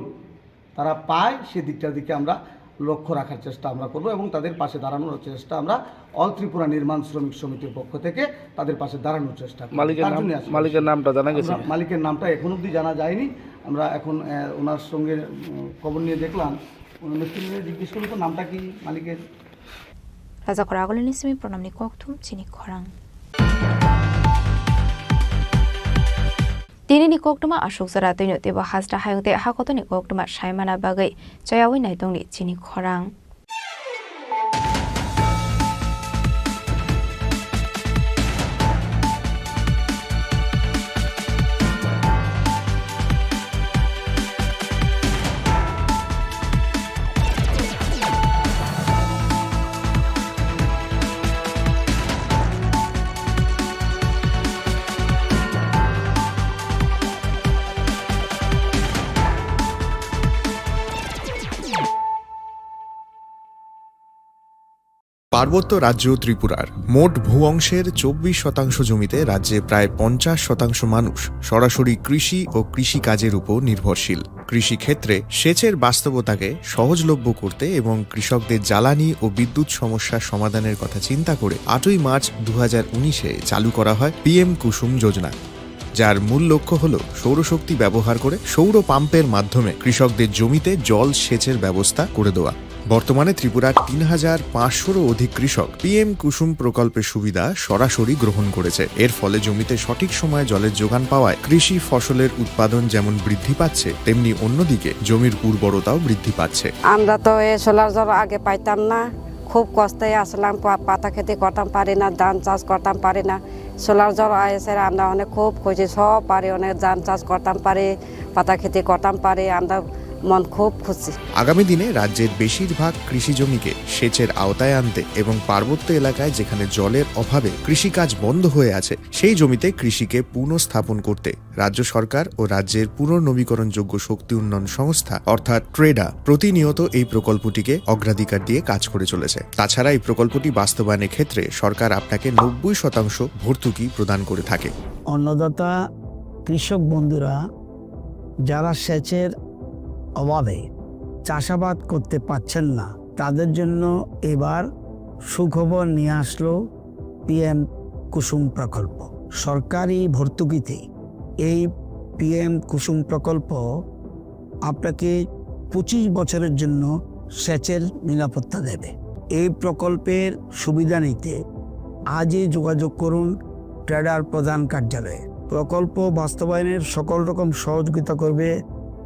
তারা পায়, সেদিকটার দিকে আমরা লক্ষ্য রাখার চেষ্টা আমরা করব এবং তাদের পাশে দাঁড়ানোর চেষ্টা আমরা অল ত্রিপুরা নির্মাণ শ্রমিক সমিতির পক্ষ থেকে তাদের পাশে দাঁড়ানোর চেষ্টা করব। মালিকের তার নাম, জন্যই আসলে মালিকের এসেছি। নামটা জানা গেছে আমরা, কি? মালিকের নামটা এখন অবধি জানা যায়নি। আমরা এখন, আহ, ওনার সঙ্গে, উম, খবর নিয়ে দেখলাম, ওনার মিস্ত্রিকে জিজ্ঞেস করলে তো নামটা কি মালিকের? Rajakhor agulini simi pranamni kokthum chini khorang. Tinini koktwma aswk jora twino teibo hasta hayung tei hakotoni koktwma saimana bagwi chayaui naitongni chini khorang. পার্বত্য রাজ্য ত্রিপুরার মোট ভূ অংশের চব্বিশ শতাংশ জমিতে রাজ্যে প্রায় পঞ্চাশ শতাংশ মানুষ সরাসরি কৃষি ও কৃষিকাজের উপর নির্ভরশীল। কৃষিক্ষেত্রে সেচের বাস্তবতাকে সহজলভ্য করতে এবং কৃষকদের জ্বালানি ও বিদ্যুৎ সমস্যা সমাধানের কথা চিন্তা করে আটই মার্চ দু হাজার উনিশে চালু করা হয় পিএম কুসুম যোজনা, যার মূল লক্ষ্য হল সৌরশক্তি ব্যবহার করে সৌর পাম্পের মাধ্যমে কৃষকদের জমিতে জল সেচের ব্যবস্থা করে দেওয়া। বর্তমানে ত্রিপুরার তিন হাজার পাঁচশোরও অধিক কৃষক পিএম কুসুম প্রকল্পের সুবিধা সরাসরি গ্রহণ করেছে। এর ফলে জমিতে সঠিক সময়ে জলের যোগান পাওয়ায় কৃষি ফসলের উৎপাদন যেমন বৃদ্ধি পাচ্ছে, তেমনি অন্যদিকে জমির উর্বরতাও বৃদ্ধি পাচ্ছে। আমরা তো এই সোলার জল আগে পাইতাম না, খুব কষ্টে আসলাম, পা-, পাতা খেতি করতাম পারি না, ধান চাষ করতাম পারি না। সোলার জল এসে আমরা অনেক খুব খুশি, সব পারি, অনেক ধান চাষ করতাম পারি, পাতা খেতি করতাম পারি, আমরা মন খুব খুশি। আগামী দিনে রাজ্যের বেশিরভাগ কৃষি জমিকে সেচের আওতায় আনতে এবং পার্বত্য এলাকায় যেখানে জলের অভাবে কৃষিকাজ বন্ধ হয়ে আছে, সেই জমিতে কৃষিকে পুনঃস্থাপন করতে রাজ্য সরকার ও রাজ্যের পুনর্নবীকরণযোগ্য শক্তি উন্নয়ন সংস্থা অর্থাৎ ট্রেডা প্রতিনিয়ত এই প্রকল্পটিকে অগ্রাধিকার দিয়ে কাজ করে চলেছে। তাছাড়া এই প্রকল্পটি বাস্তবায়নের ক্ষেত্রে সরকার আপনাকে নব্বই শতাংশ ভর্তুকি প্রদান করে থাকে। অন্নদাতা কৃষক বন্ধুরা যারা সেচের অভাবে চাষাবাদ করতে পারছেন না, তাদের জন্য এবার সুখবর নিয়ে আসলো পিএম কুসুম প্রকল্প। সরকারি ভর্তুকিতে এই পিএম কুসুম প্রকল্প আপনাকে পঁচিশ বছরের জন্য সেচের নিরাপত্তা দেবে। এই প্রকল্পের সুবিধা নিতে আজই যোগাযোগ করুন ট্রেডার প্রধান কার্যালয়ে। প্রকল্প বাস্তবায়নের সকল রকম সহযোগিতা করবে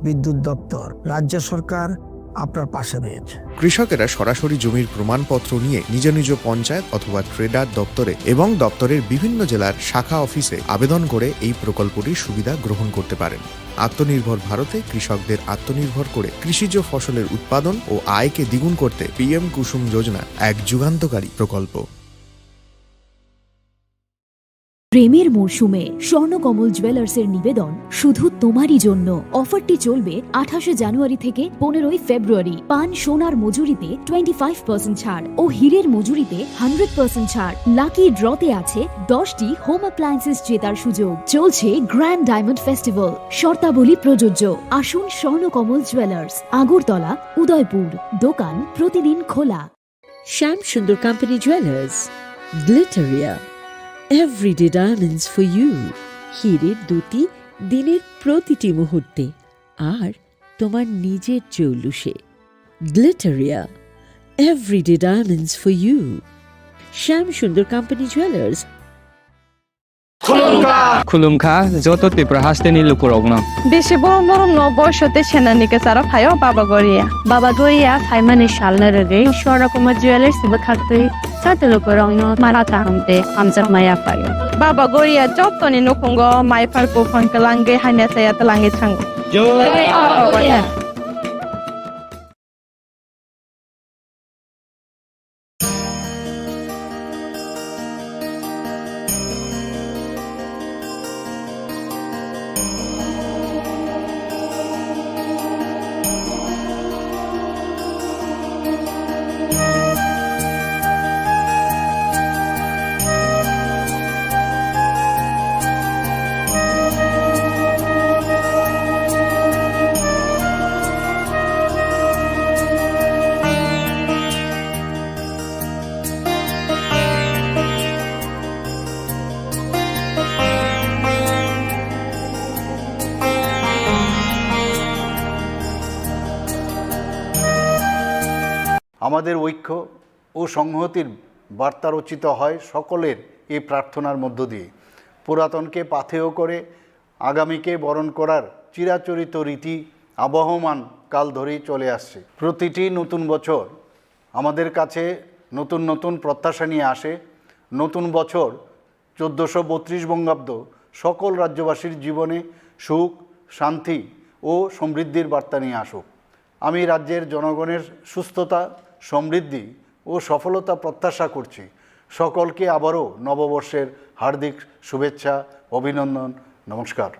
বিদ্যুৎ দপ্তর। রাজ্য সরকার আপনার পাশে রয়েছে। কৃষকেরা সরাসরি জমির প্রমাণপত্র নিয়ে নিজ নিজ পঞ্চায়েত অথবা ট্রেডার দপ্তরে এবং দপ্তরের বিভিন্ন জেলার শাখা অফিসে আবেদন করে এই প্রকল্পটির সুবিধা গ্রহণ করতে পারেন। আত্মনির্ভর ভারতে কৃষকদের আত্মনির্ভর করে কৃষিজ ফসলের উৎপাদন ও আয়কে দ্বিগুণ করতে পিএম কুসুম যোজনা এক যুগান্তকারী প্রকল্প। প্রেমের মরশুমে স্বর্ণকমল জুয়েলার্সের নিবেদন শুধু তোমারই জন্য। অফারটি চলবে আঠাশে জানুয়ারি থেকে পনেরোই ফেব্রুয়ারি। পান সোনার মজুরিতে টোয়েন্টি ফাইভ পার্সেন্ট ছাড় ও হীরের মজুরিতে হান্ড্রেড পার্সেন্ট ছাড়। লাকি ড্রতে আছে দশটি হোম অ্যাপ্লায়েন্সেস জেতার সুযোগ। চলছে গ্র্যান্ড ডায়মন্ড ফেস্টিভ্যাল, শর্তাবলী প্রযোজ্য। আসুন স্বর্ণকমল জুয়েলার্স, আগরতলা, উদয়পুর। দোকান প্রতিদিন খোলা। Shyam Sundar company jewellers, Glitteria, everyday diamonds for you. হীরের দ্যুতি দিনের প্রতিটি মুহূর্তে, আর তোমার নিজের জৌলুসে। Glitteria, everyday diamonds for you. Shyam Sundar company jewellers. Khulumkha joto Tripura hasteni lukurokno. Bisi borom borom no boiso tei senani kwcharo phaio Baba Goria. Baba Goria phaimani salno rwgwi Swarna Kumar Jewellers bwkhaktwi joto lukurokno mara kaham tei hamjakma yaphaio. Baba Goria jotoni nukhungo mai phar buphang kwlangwi hamya chaya twlangwi thango. Jai Baba Goria. আমাদের ঐক্য ও সংহতির বার্তা রচিত হয় সকলের এই প্রার্থনার মধ্য দিয়ে। পুরাতনকে পাথেয় করে আগামীকে বরণ করার চিরাচরিত রীতি আবহমান কাল ধরেই চলে আসছে। প্রতিটি নতুন বছর আমাদের কাছে নতুন নতুন প্রত্যাশা নিয়ে আসে। নতুন বছর চোদ্দোশো বত্রিশ বঙ্গাব্দ সকল রাজ্যবাসীর জীবনে সুখ, শান্তি ও সমৃদ্ধির বার্তা নিয়ে আসুক। আমি রাজ্যের জনগণের সুস্থতা, সমৃদ্ধি ও সফলতা প্রত্যাশা করছি। সকলকে আবারও নববর্ষের হার্দিক শুভেচ্ছা, অভিনন্দন, নমস্কার।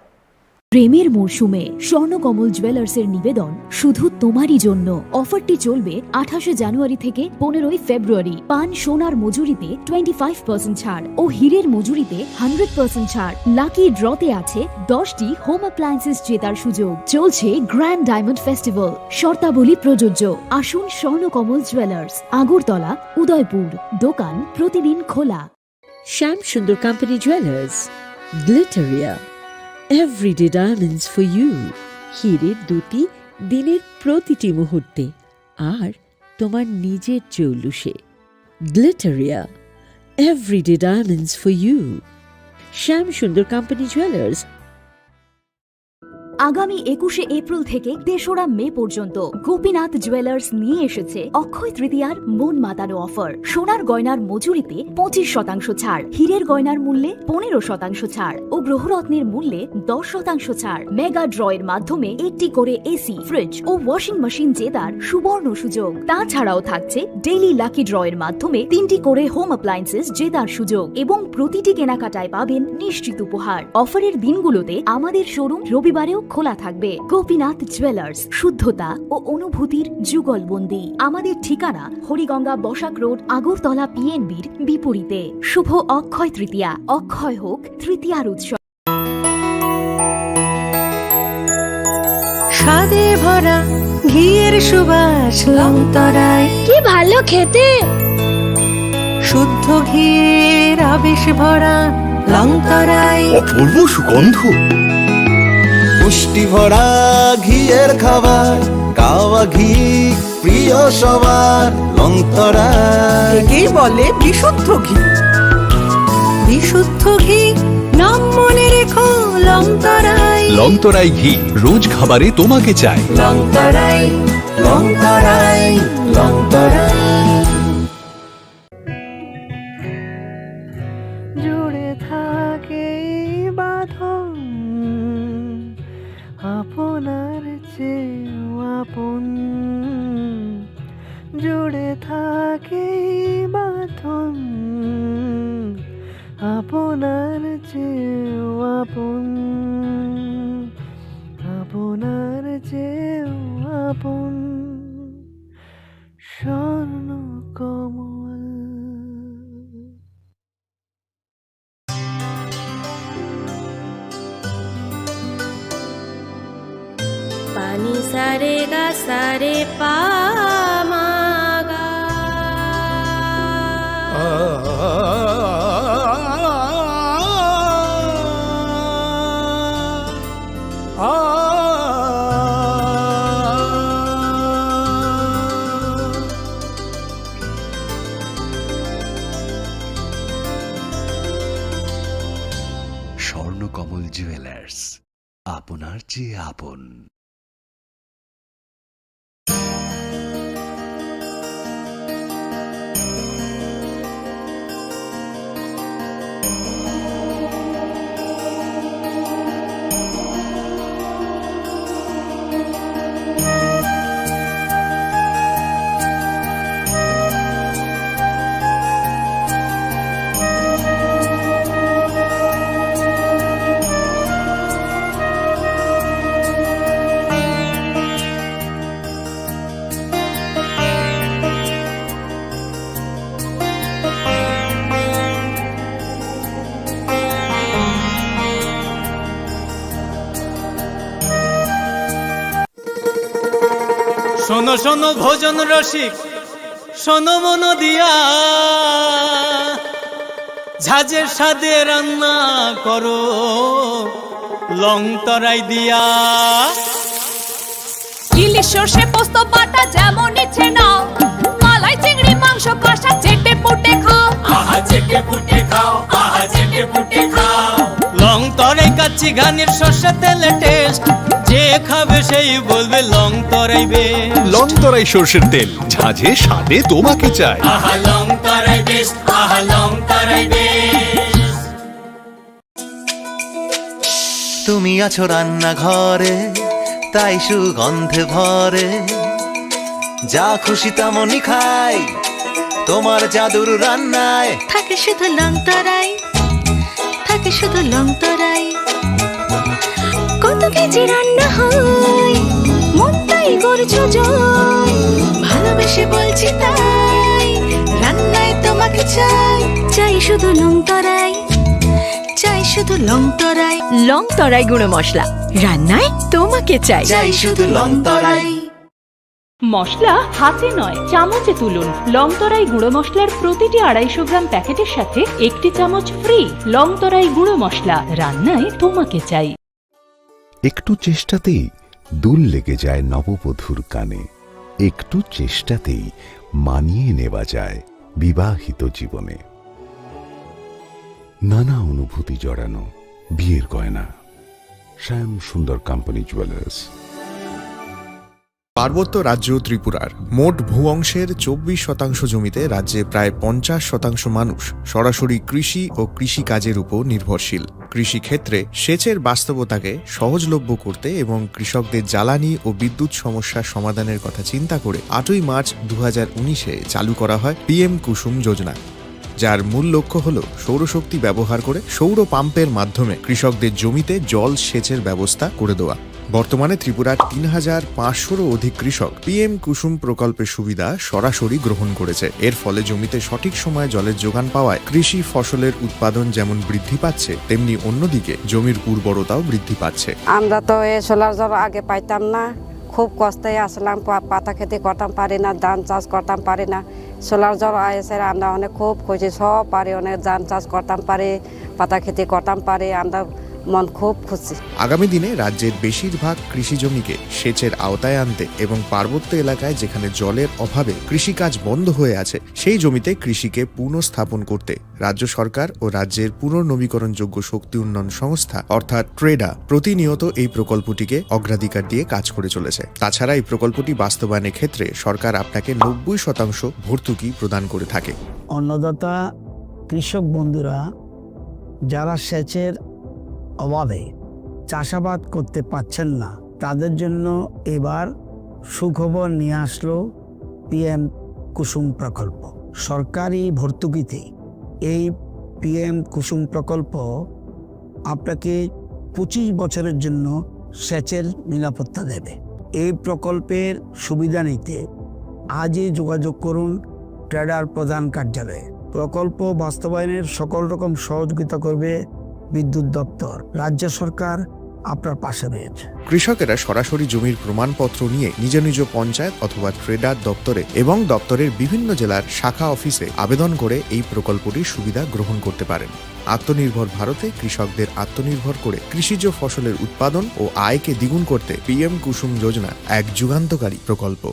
প্রেমের মরশুমে স্বর্ণকমল জুয়েলার্সের নিবেদন শুধু তোমারই জন্য। অফারটি চলবে আঠাশে জানুয়ারি থেকে পনেরোই ফেব্রুয়ারি। পান সোনার মজুরিতে টোয়েন্টি ফাইভ পার্সেন্ট ছাড় ও হীরের মজুরিতে হান্ড্রেড পার্সেন্ট ছাড়। লাকি ড্রতে আছে দশটি হোম অ্যাপ্লায়েন্সেস জেতার সুযোগ। চলছে গ্র্যান্ড ডায়মন্ড ফেস্টিভ্যাল, শর্তাবলী প্রযোজ্য। আসুন স্বর্ণকমল জুয়েলার্স, আগরতলা, উদয়পুর। দোকান প্রতিদিন খোলা। Shyam Sundar company jewellers, Glitteria, everyday diamonds for you. হীরের দ্যুতি দিনের প্রতিটি মুহূর্তে, আর তোমার নিজের জৌলুসে। Glitteria, everyday diamonds for you. Shyam Sundar company jewellers. আগামী একুশে এপ্রিল থেকে তেসরা মে পর্যন্ত গোপীনাথ জুয়েলার্স নিয়ে এসেছে অক্ষয় তৃতীয়ার মন মাতানো অফার। সোনার গয়নার মজুরিতে পঁচিশ শতাংশ ছাড়, হীরের গয়নার মূল্যে পনেরো শতাংশ ছাড় ও গ্রহরত্নের মূল্যে দশ শতাংশ ছাড়। মেগা ড্রয়ের মাধ্যমে একটি করে এসি, ফ্রিজ ও ওয়াশিং মেশিন জেতার সুবর্ণ সুযোগ। তাছাড়াও থাকছে ডেইলি লাকি ড্রয়ের মাধ্যমে তিনটি করে হোম অ্যাপ্লায়েন্সেস জেতার সুযোগ এবং প্রতিটি কেনাকাটায় পাবেন নিশ্চিত উপহার। অফারের দিনগুলোতে আমাদের শোরুম রবিবারেও খোলা থাকবে। গোপীনাথ জুয়েলার্স, শুদ্ধতা ও অনুভূতির যুগলবন্দি। আমাদের ঠিকানা হরিগঙ্গা বসাক রোড, আগরতলা পিএনবির বিপরীতে। শুভ অক্ষয় তৃতীয়া, অক্ষয় হোক তৃতীয়ার উৎসব। স্বাদে ভরা ঘিয়ের সুবাস লংতরায়। কি ভালো খেতে! শুদ্ধ ঘিয়ের আবেশ ভরা লংতরায়। অপূর্ব সুগন্ধ। পুষ্টি ভরা ঘিয়ের খাবার, কাওয়া ঘি প্রিয় সবার লংতরায়। একেই বলে বিশুদ্ধ ঘি। বিশুদ্ধ ঘি, নাম মনে রেখো লংতরায়। লংতরাই ঘি, রোজ খাবারে তোমাকে চাই। লংতরায়, লংতরায়, লংতরায়। জুড়ে থাকে এই বাঁধন আপনার চেয়েও আপন। জুড়ে থাকে এই বাঁধন আপনার চেয়েও আপন, আপনার চেয়েও আপন, Swarnakamal. Pani sare ga sare pa ma ga. Swarnakamal jewellers, আপনার চেয়ে আপন। শোনো শোনো ভোজন রসিক, শোনো মন দিয়া, ঝাঁঝের স্বাদে রান্না করো লং তরাই দিয়া। ইলিশ সর্ষে পোস্ত বাটা যেমন ইচ্ছে নাও, মালাই চিংড়ি মাংস কষা চেটে পুটে খাও। আহা চেটে পুটে খাও, আহা চেটে পুটে খাও। লং তরাই কাচ্চি ঘানির সর্ষে তেলে টেস্ট, যে খাবে সেই বলবে লং তরাই বেস্ট। লং তরাই সর্ষের তেল, ঝাঁঝে স্বাদে তোমাকে চাই। আহা লং তরাই বেস্ট, আহা লং তরাই বেস্ট। তুমি আছো রান্নাঘরে, তাই সুগন্ধে ভরে। যা খুশি তেমনই খাই, তোমার জাদুর রান্নায়। থাকে শুধু লং তরাই, থাকে শুধু লং তরাই। কত কেজি রান্না হয়, মনটাই করছো জয়। ভালোবেসে বলছি তাই, রান্নায় তোমাকে চাই। চাই শুধু লং তরাই, চাই শুধু লং তরাই। লং তরাই গুঁড়ো মশলা, রান্নায় তোমাকে চাই। চাই শুধু লং তরাই। মশলা হাতে নয়, চামচে তুলুন। লং তরাই গুঁড়ো মশলার প্রতিটি আড়াইশো গ্রাম প্যাকেটের সাথে একটি চামচ ফ্রি। লং তরাই গুঁড়ো মশলা, রান্নায় তোমাকে চাই। একটু চেষ্টাতেই দুল লেগে যায় নববধূর কানে, একটু চেষ্টাতেই মানিয়ে নেওয়া যায় বিবাহিত জীবনে। নানা অনুভূতি জড়ানো বিয়ের গয়না। শ্যাম সুন্দর কোম্পানি জুয়েলার্স। পার্বত্য রাজ্য ত্রিপুরার মোট ভূ অংশের চব্বিশ শতাংশ জমিতে রাজ্যে প্রায় পঞ্চাশ শতাংশ মানুষ সরাসরি কৃষি ও কৃষিকাজের উপর নির্ভরশীল। কৃষিক্ষেত্রে সেচের বাস্তবতাকে সহজলভ্য করতে এবং কৃষকদের জ্বালানি ও বিদ্যুৎ সমস্যার সমাধানের কথা চিন্তা করে আটই মার্চ দু হাজার উনিশে চালু করা হয় পিএম কুসুম যোজনা, যার মূল লক্ষ্য হল সৌরশক্তি ব্যবহার করে সৌর পাম্পের মাধ্যমে কৃষকদের জমিতে জল সেচের ব্যবস্থা করে দেওয়া। বর্তমানে ত্রিপুরার তিন হাজার পাঁচশোরও অধিক কৃষক পিএম কুসুম প্রকল্পের সুবিধা সরাসরি গ্রহণ করেছে। এর ফলে জমিতে সঠিক সময়ে জলের যোগান পাওয়ায় কৃষি ফসলের উৎপাদন যেমন বৃদ্ধি পাচ্ছে, তেমনি অন্যদিকে জমির উর্বরতাও বৃদ্ধি পাচ্ছে। আমরা তো এই সোলার জল আগে পাইতাম না, খুব কষ্টে আসলাম, পা-, পাতা খেতে করতাম পারি না, ধান চাষ করতাম পারি না। সোলার জল আইসে আমরা অনেক খুব খুশি, সব পারি, অনেক ধান চাষ করতাম পারি, পাতা খেতে করতাম পারি, আমরা মন খুব খুশি। আগামী দিনে রাজ্যের বেশিরভাগ কৃষি জমিকে সেচের আওতায় আনতে এবং পার্বত্য এলাকায় যেখানে জলের অভাবে কৃষিকাজ বন্ধ হয়ে আছে, সেই জমিতে কৃষিকে পুনঃস্থাপন করতে রাজ্য সরকার ও রাজ্যের পুনর্নবীকরণযোগ্য শক্তি উন্নয়ন সংস্থা অর্থাৎ ট্রেডা প্রতিনিয়ত এই প্রকল্পটিকে অগ্রাধিকার দিয়ে কাজ করে চলেছে। তাছাড়া এই প্রকল্পটি বাস্তবায়নের ক্ষেত্রে সরকার আপনাকে নব্বই শতাংশ ভর্তুকি প্রদান করে থাকে। অন্নদাতা কৃষক বন্ধুরা যারা সেচের অভাবে চাষাবাদ করতে পারছেন না, তাদের জন্য এবার সুখবর নিয়ে আসলো পিএম কুসুম প্রকল্প। সরকারি ভর্তুকিতে এই পিএম কুসুম প্রকল্প আপনাকে পঁচিশ বছরের জন্য সেচের নিরাপত্তা দেবে। এই প্রকল্পের সুবিধা নিতে আজই যোগাযোগ করুন ট্রেডার প্রধান কার্যালয়ে। প্রকল্প বাস্তবায়নের সকল রকম সহযোগিতা করবে বিদ্যুৎ দপ্তর। রাজ্য সরকার আপনার পাশে রয়েছে। কৃষকেরা সরাসরি জমির প্রমাণপত্র নিয়ে নিজ নিজ পঞ্চায়েত অথবা ট্রেডার দপ্তরে এবং দপ্তরের বিভিন্ন জেলার শাখা অফিসে আবেদন করে এই প্রকল্পটির সুবিধা গ্রহণ করতে পারেন। আত্মনির্ভর ভারতে কৃষকদের আত্মনির্ভর করে কৃষিজ ফসলের উৎপাদন ও আয়কে দ্বিগুণ করতে পিএম কুসুম যোজনা এক যুগান্তকারী প্রকল্প।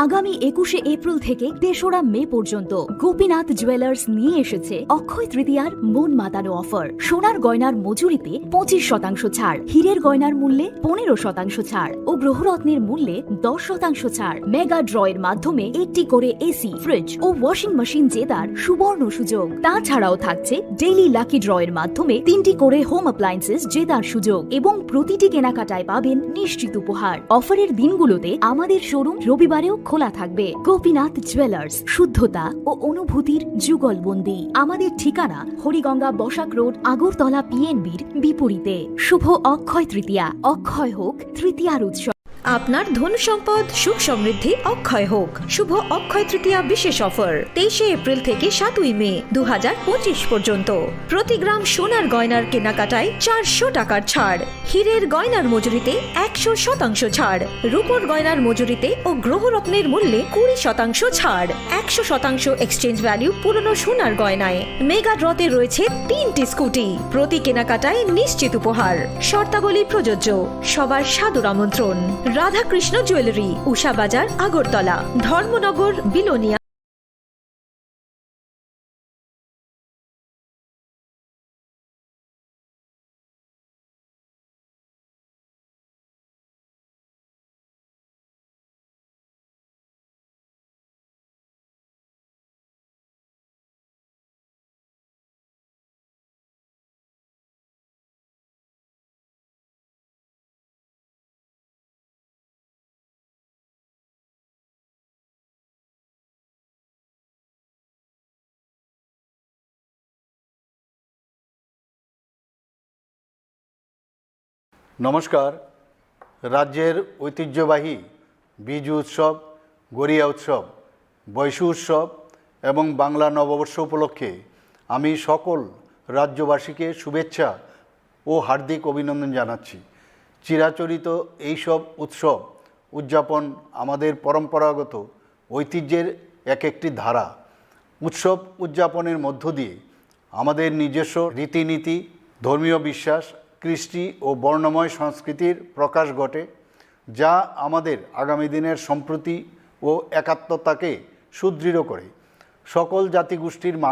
আগামী একুশে এপ্রিল থেকে তেসরা মে পর্যন্ত গোপীনাথ জুয়েলার্স নিয়ে এসেছে অক্ষয় তৃতীয়ার মন মাতানো অফার। সোনার গয়নার মজুরিতে পঁচিশ শতাংশ ছাড়, হীরের গয়নার মূল্যে পনেরো শতাংশ ছাড় ও গ্রহরত্নের মূল্যে দশ শতাংশ ছাড়। মেগা ড্রয়ের মাধ্যমে একটি করে এসি, ফ্রিজ ও ওয়াশিং মেশিন জেতার সুবর্ণ সুযোগ। তাছাড়াও থাকছে ডেইলি লাকি ড্রয়ের মাধ্যমে তিনটি করে হোম অ্যাপ্লায়েন্সেস জেতার সুযোগ এবং প্রতিটি কেনাকাটায় পাবেন নিশ্চিত উপহার। অফারের দিনগুলোতে আমাদের শোরুম রবিবারেও খোলা থাকবে। গোপীনাথ জুয়েলার্স, শুদ্ধতা ও অনুভূতির যুগলবন্দি। আমাদের ঠিকানা হরিগঙ্গা বসাক রোড, আগরতলা পিএনবির বিপরীতে। শুভ অক্ষয় তৃতীয়া। অক্ষয় হোক তৃতীয়ার উৎসব। আপনার ধন সম্পদ সুখ সমৃদ্ধি অক্ষয় হোক। শুভ অক্ষয় তৃতীয়া বিশেষ অফার, তেইশে এপ্রিল থেকে সাতই মে দু পর্যন্ত। প্রতি গ্রাম সোনার গয়নার কেনাকাটায় চারশো টাকার ছাড়, হীরের গয়নার মজুরিতে একশো শতাংশ ছাড়, রূপোর গয়নার মজুরিতে ও গ্রহরত্নের মূল্যে কুড়ি শতাংশ ছাড়, একশো শতাংশ এক্সচেঞ্জ ভ্যালু পুরনো সোনার গয়নায়। মেগা ড্রতে রয়েছে তিনটি স্কুটি, প্রতি কেনাকাটায় নিশ্চিত উপহার। শর্তাবলী প্রযোজ্য। সবার সাদর আমন্ত্রণ। রাধাকৃষ্ণ জুয়েলারি, উষা বাজার, আগরতলা, ধর্মনগর, বিলোনিয়া। নমস্কার। রাজ্যের ঐতিহ্যবাহী বিজু উৎসব, গরিয়া উৎসব, বৈশু উৎসব এবং বাংলা নববর্ষ উপলক্ষে আমি সকল রাজ্যবাসীকে শুভেচ্ছা ও হার্দিক অভিনন্দন জানাচ্ছি। চিরাচরিত এইসব উৎসব উদযাপন আমাদের পরম্পরাগত ঐতিহ্যের এক একটি ধারা। উৎসব উদযাপনের মধ্য দিয়ে আমাদের নিজস্ব রীতিনীতি, ধর্মীয় বিশ্বাস, কৃষ্টি ও বর্ণময় সংস্কৃতির প্রকাশ ঘটে, যা আমাদের আগামী দিনের সম্প্রীতি ও একাত্মতাকে সুদৃঢ় করে। সকল জাতিগোষ্ঠীর মানুষ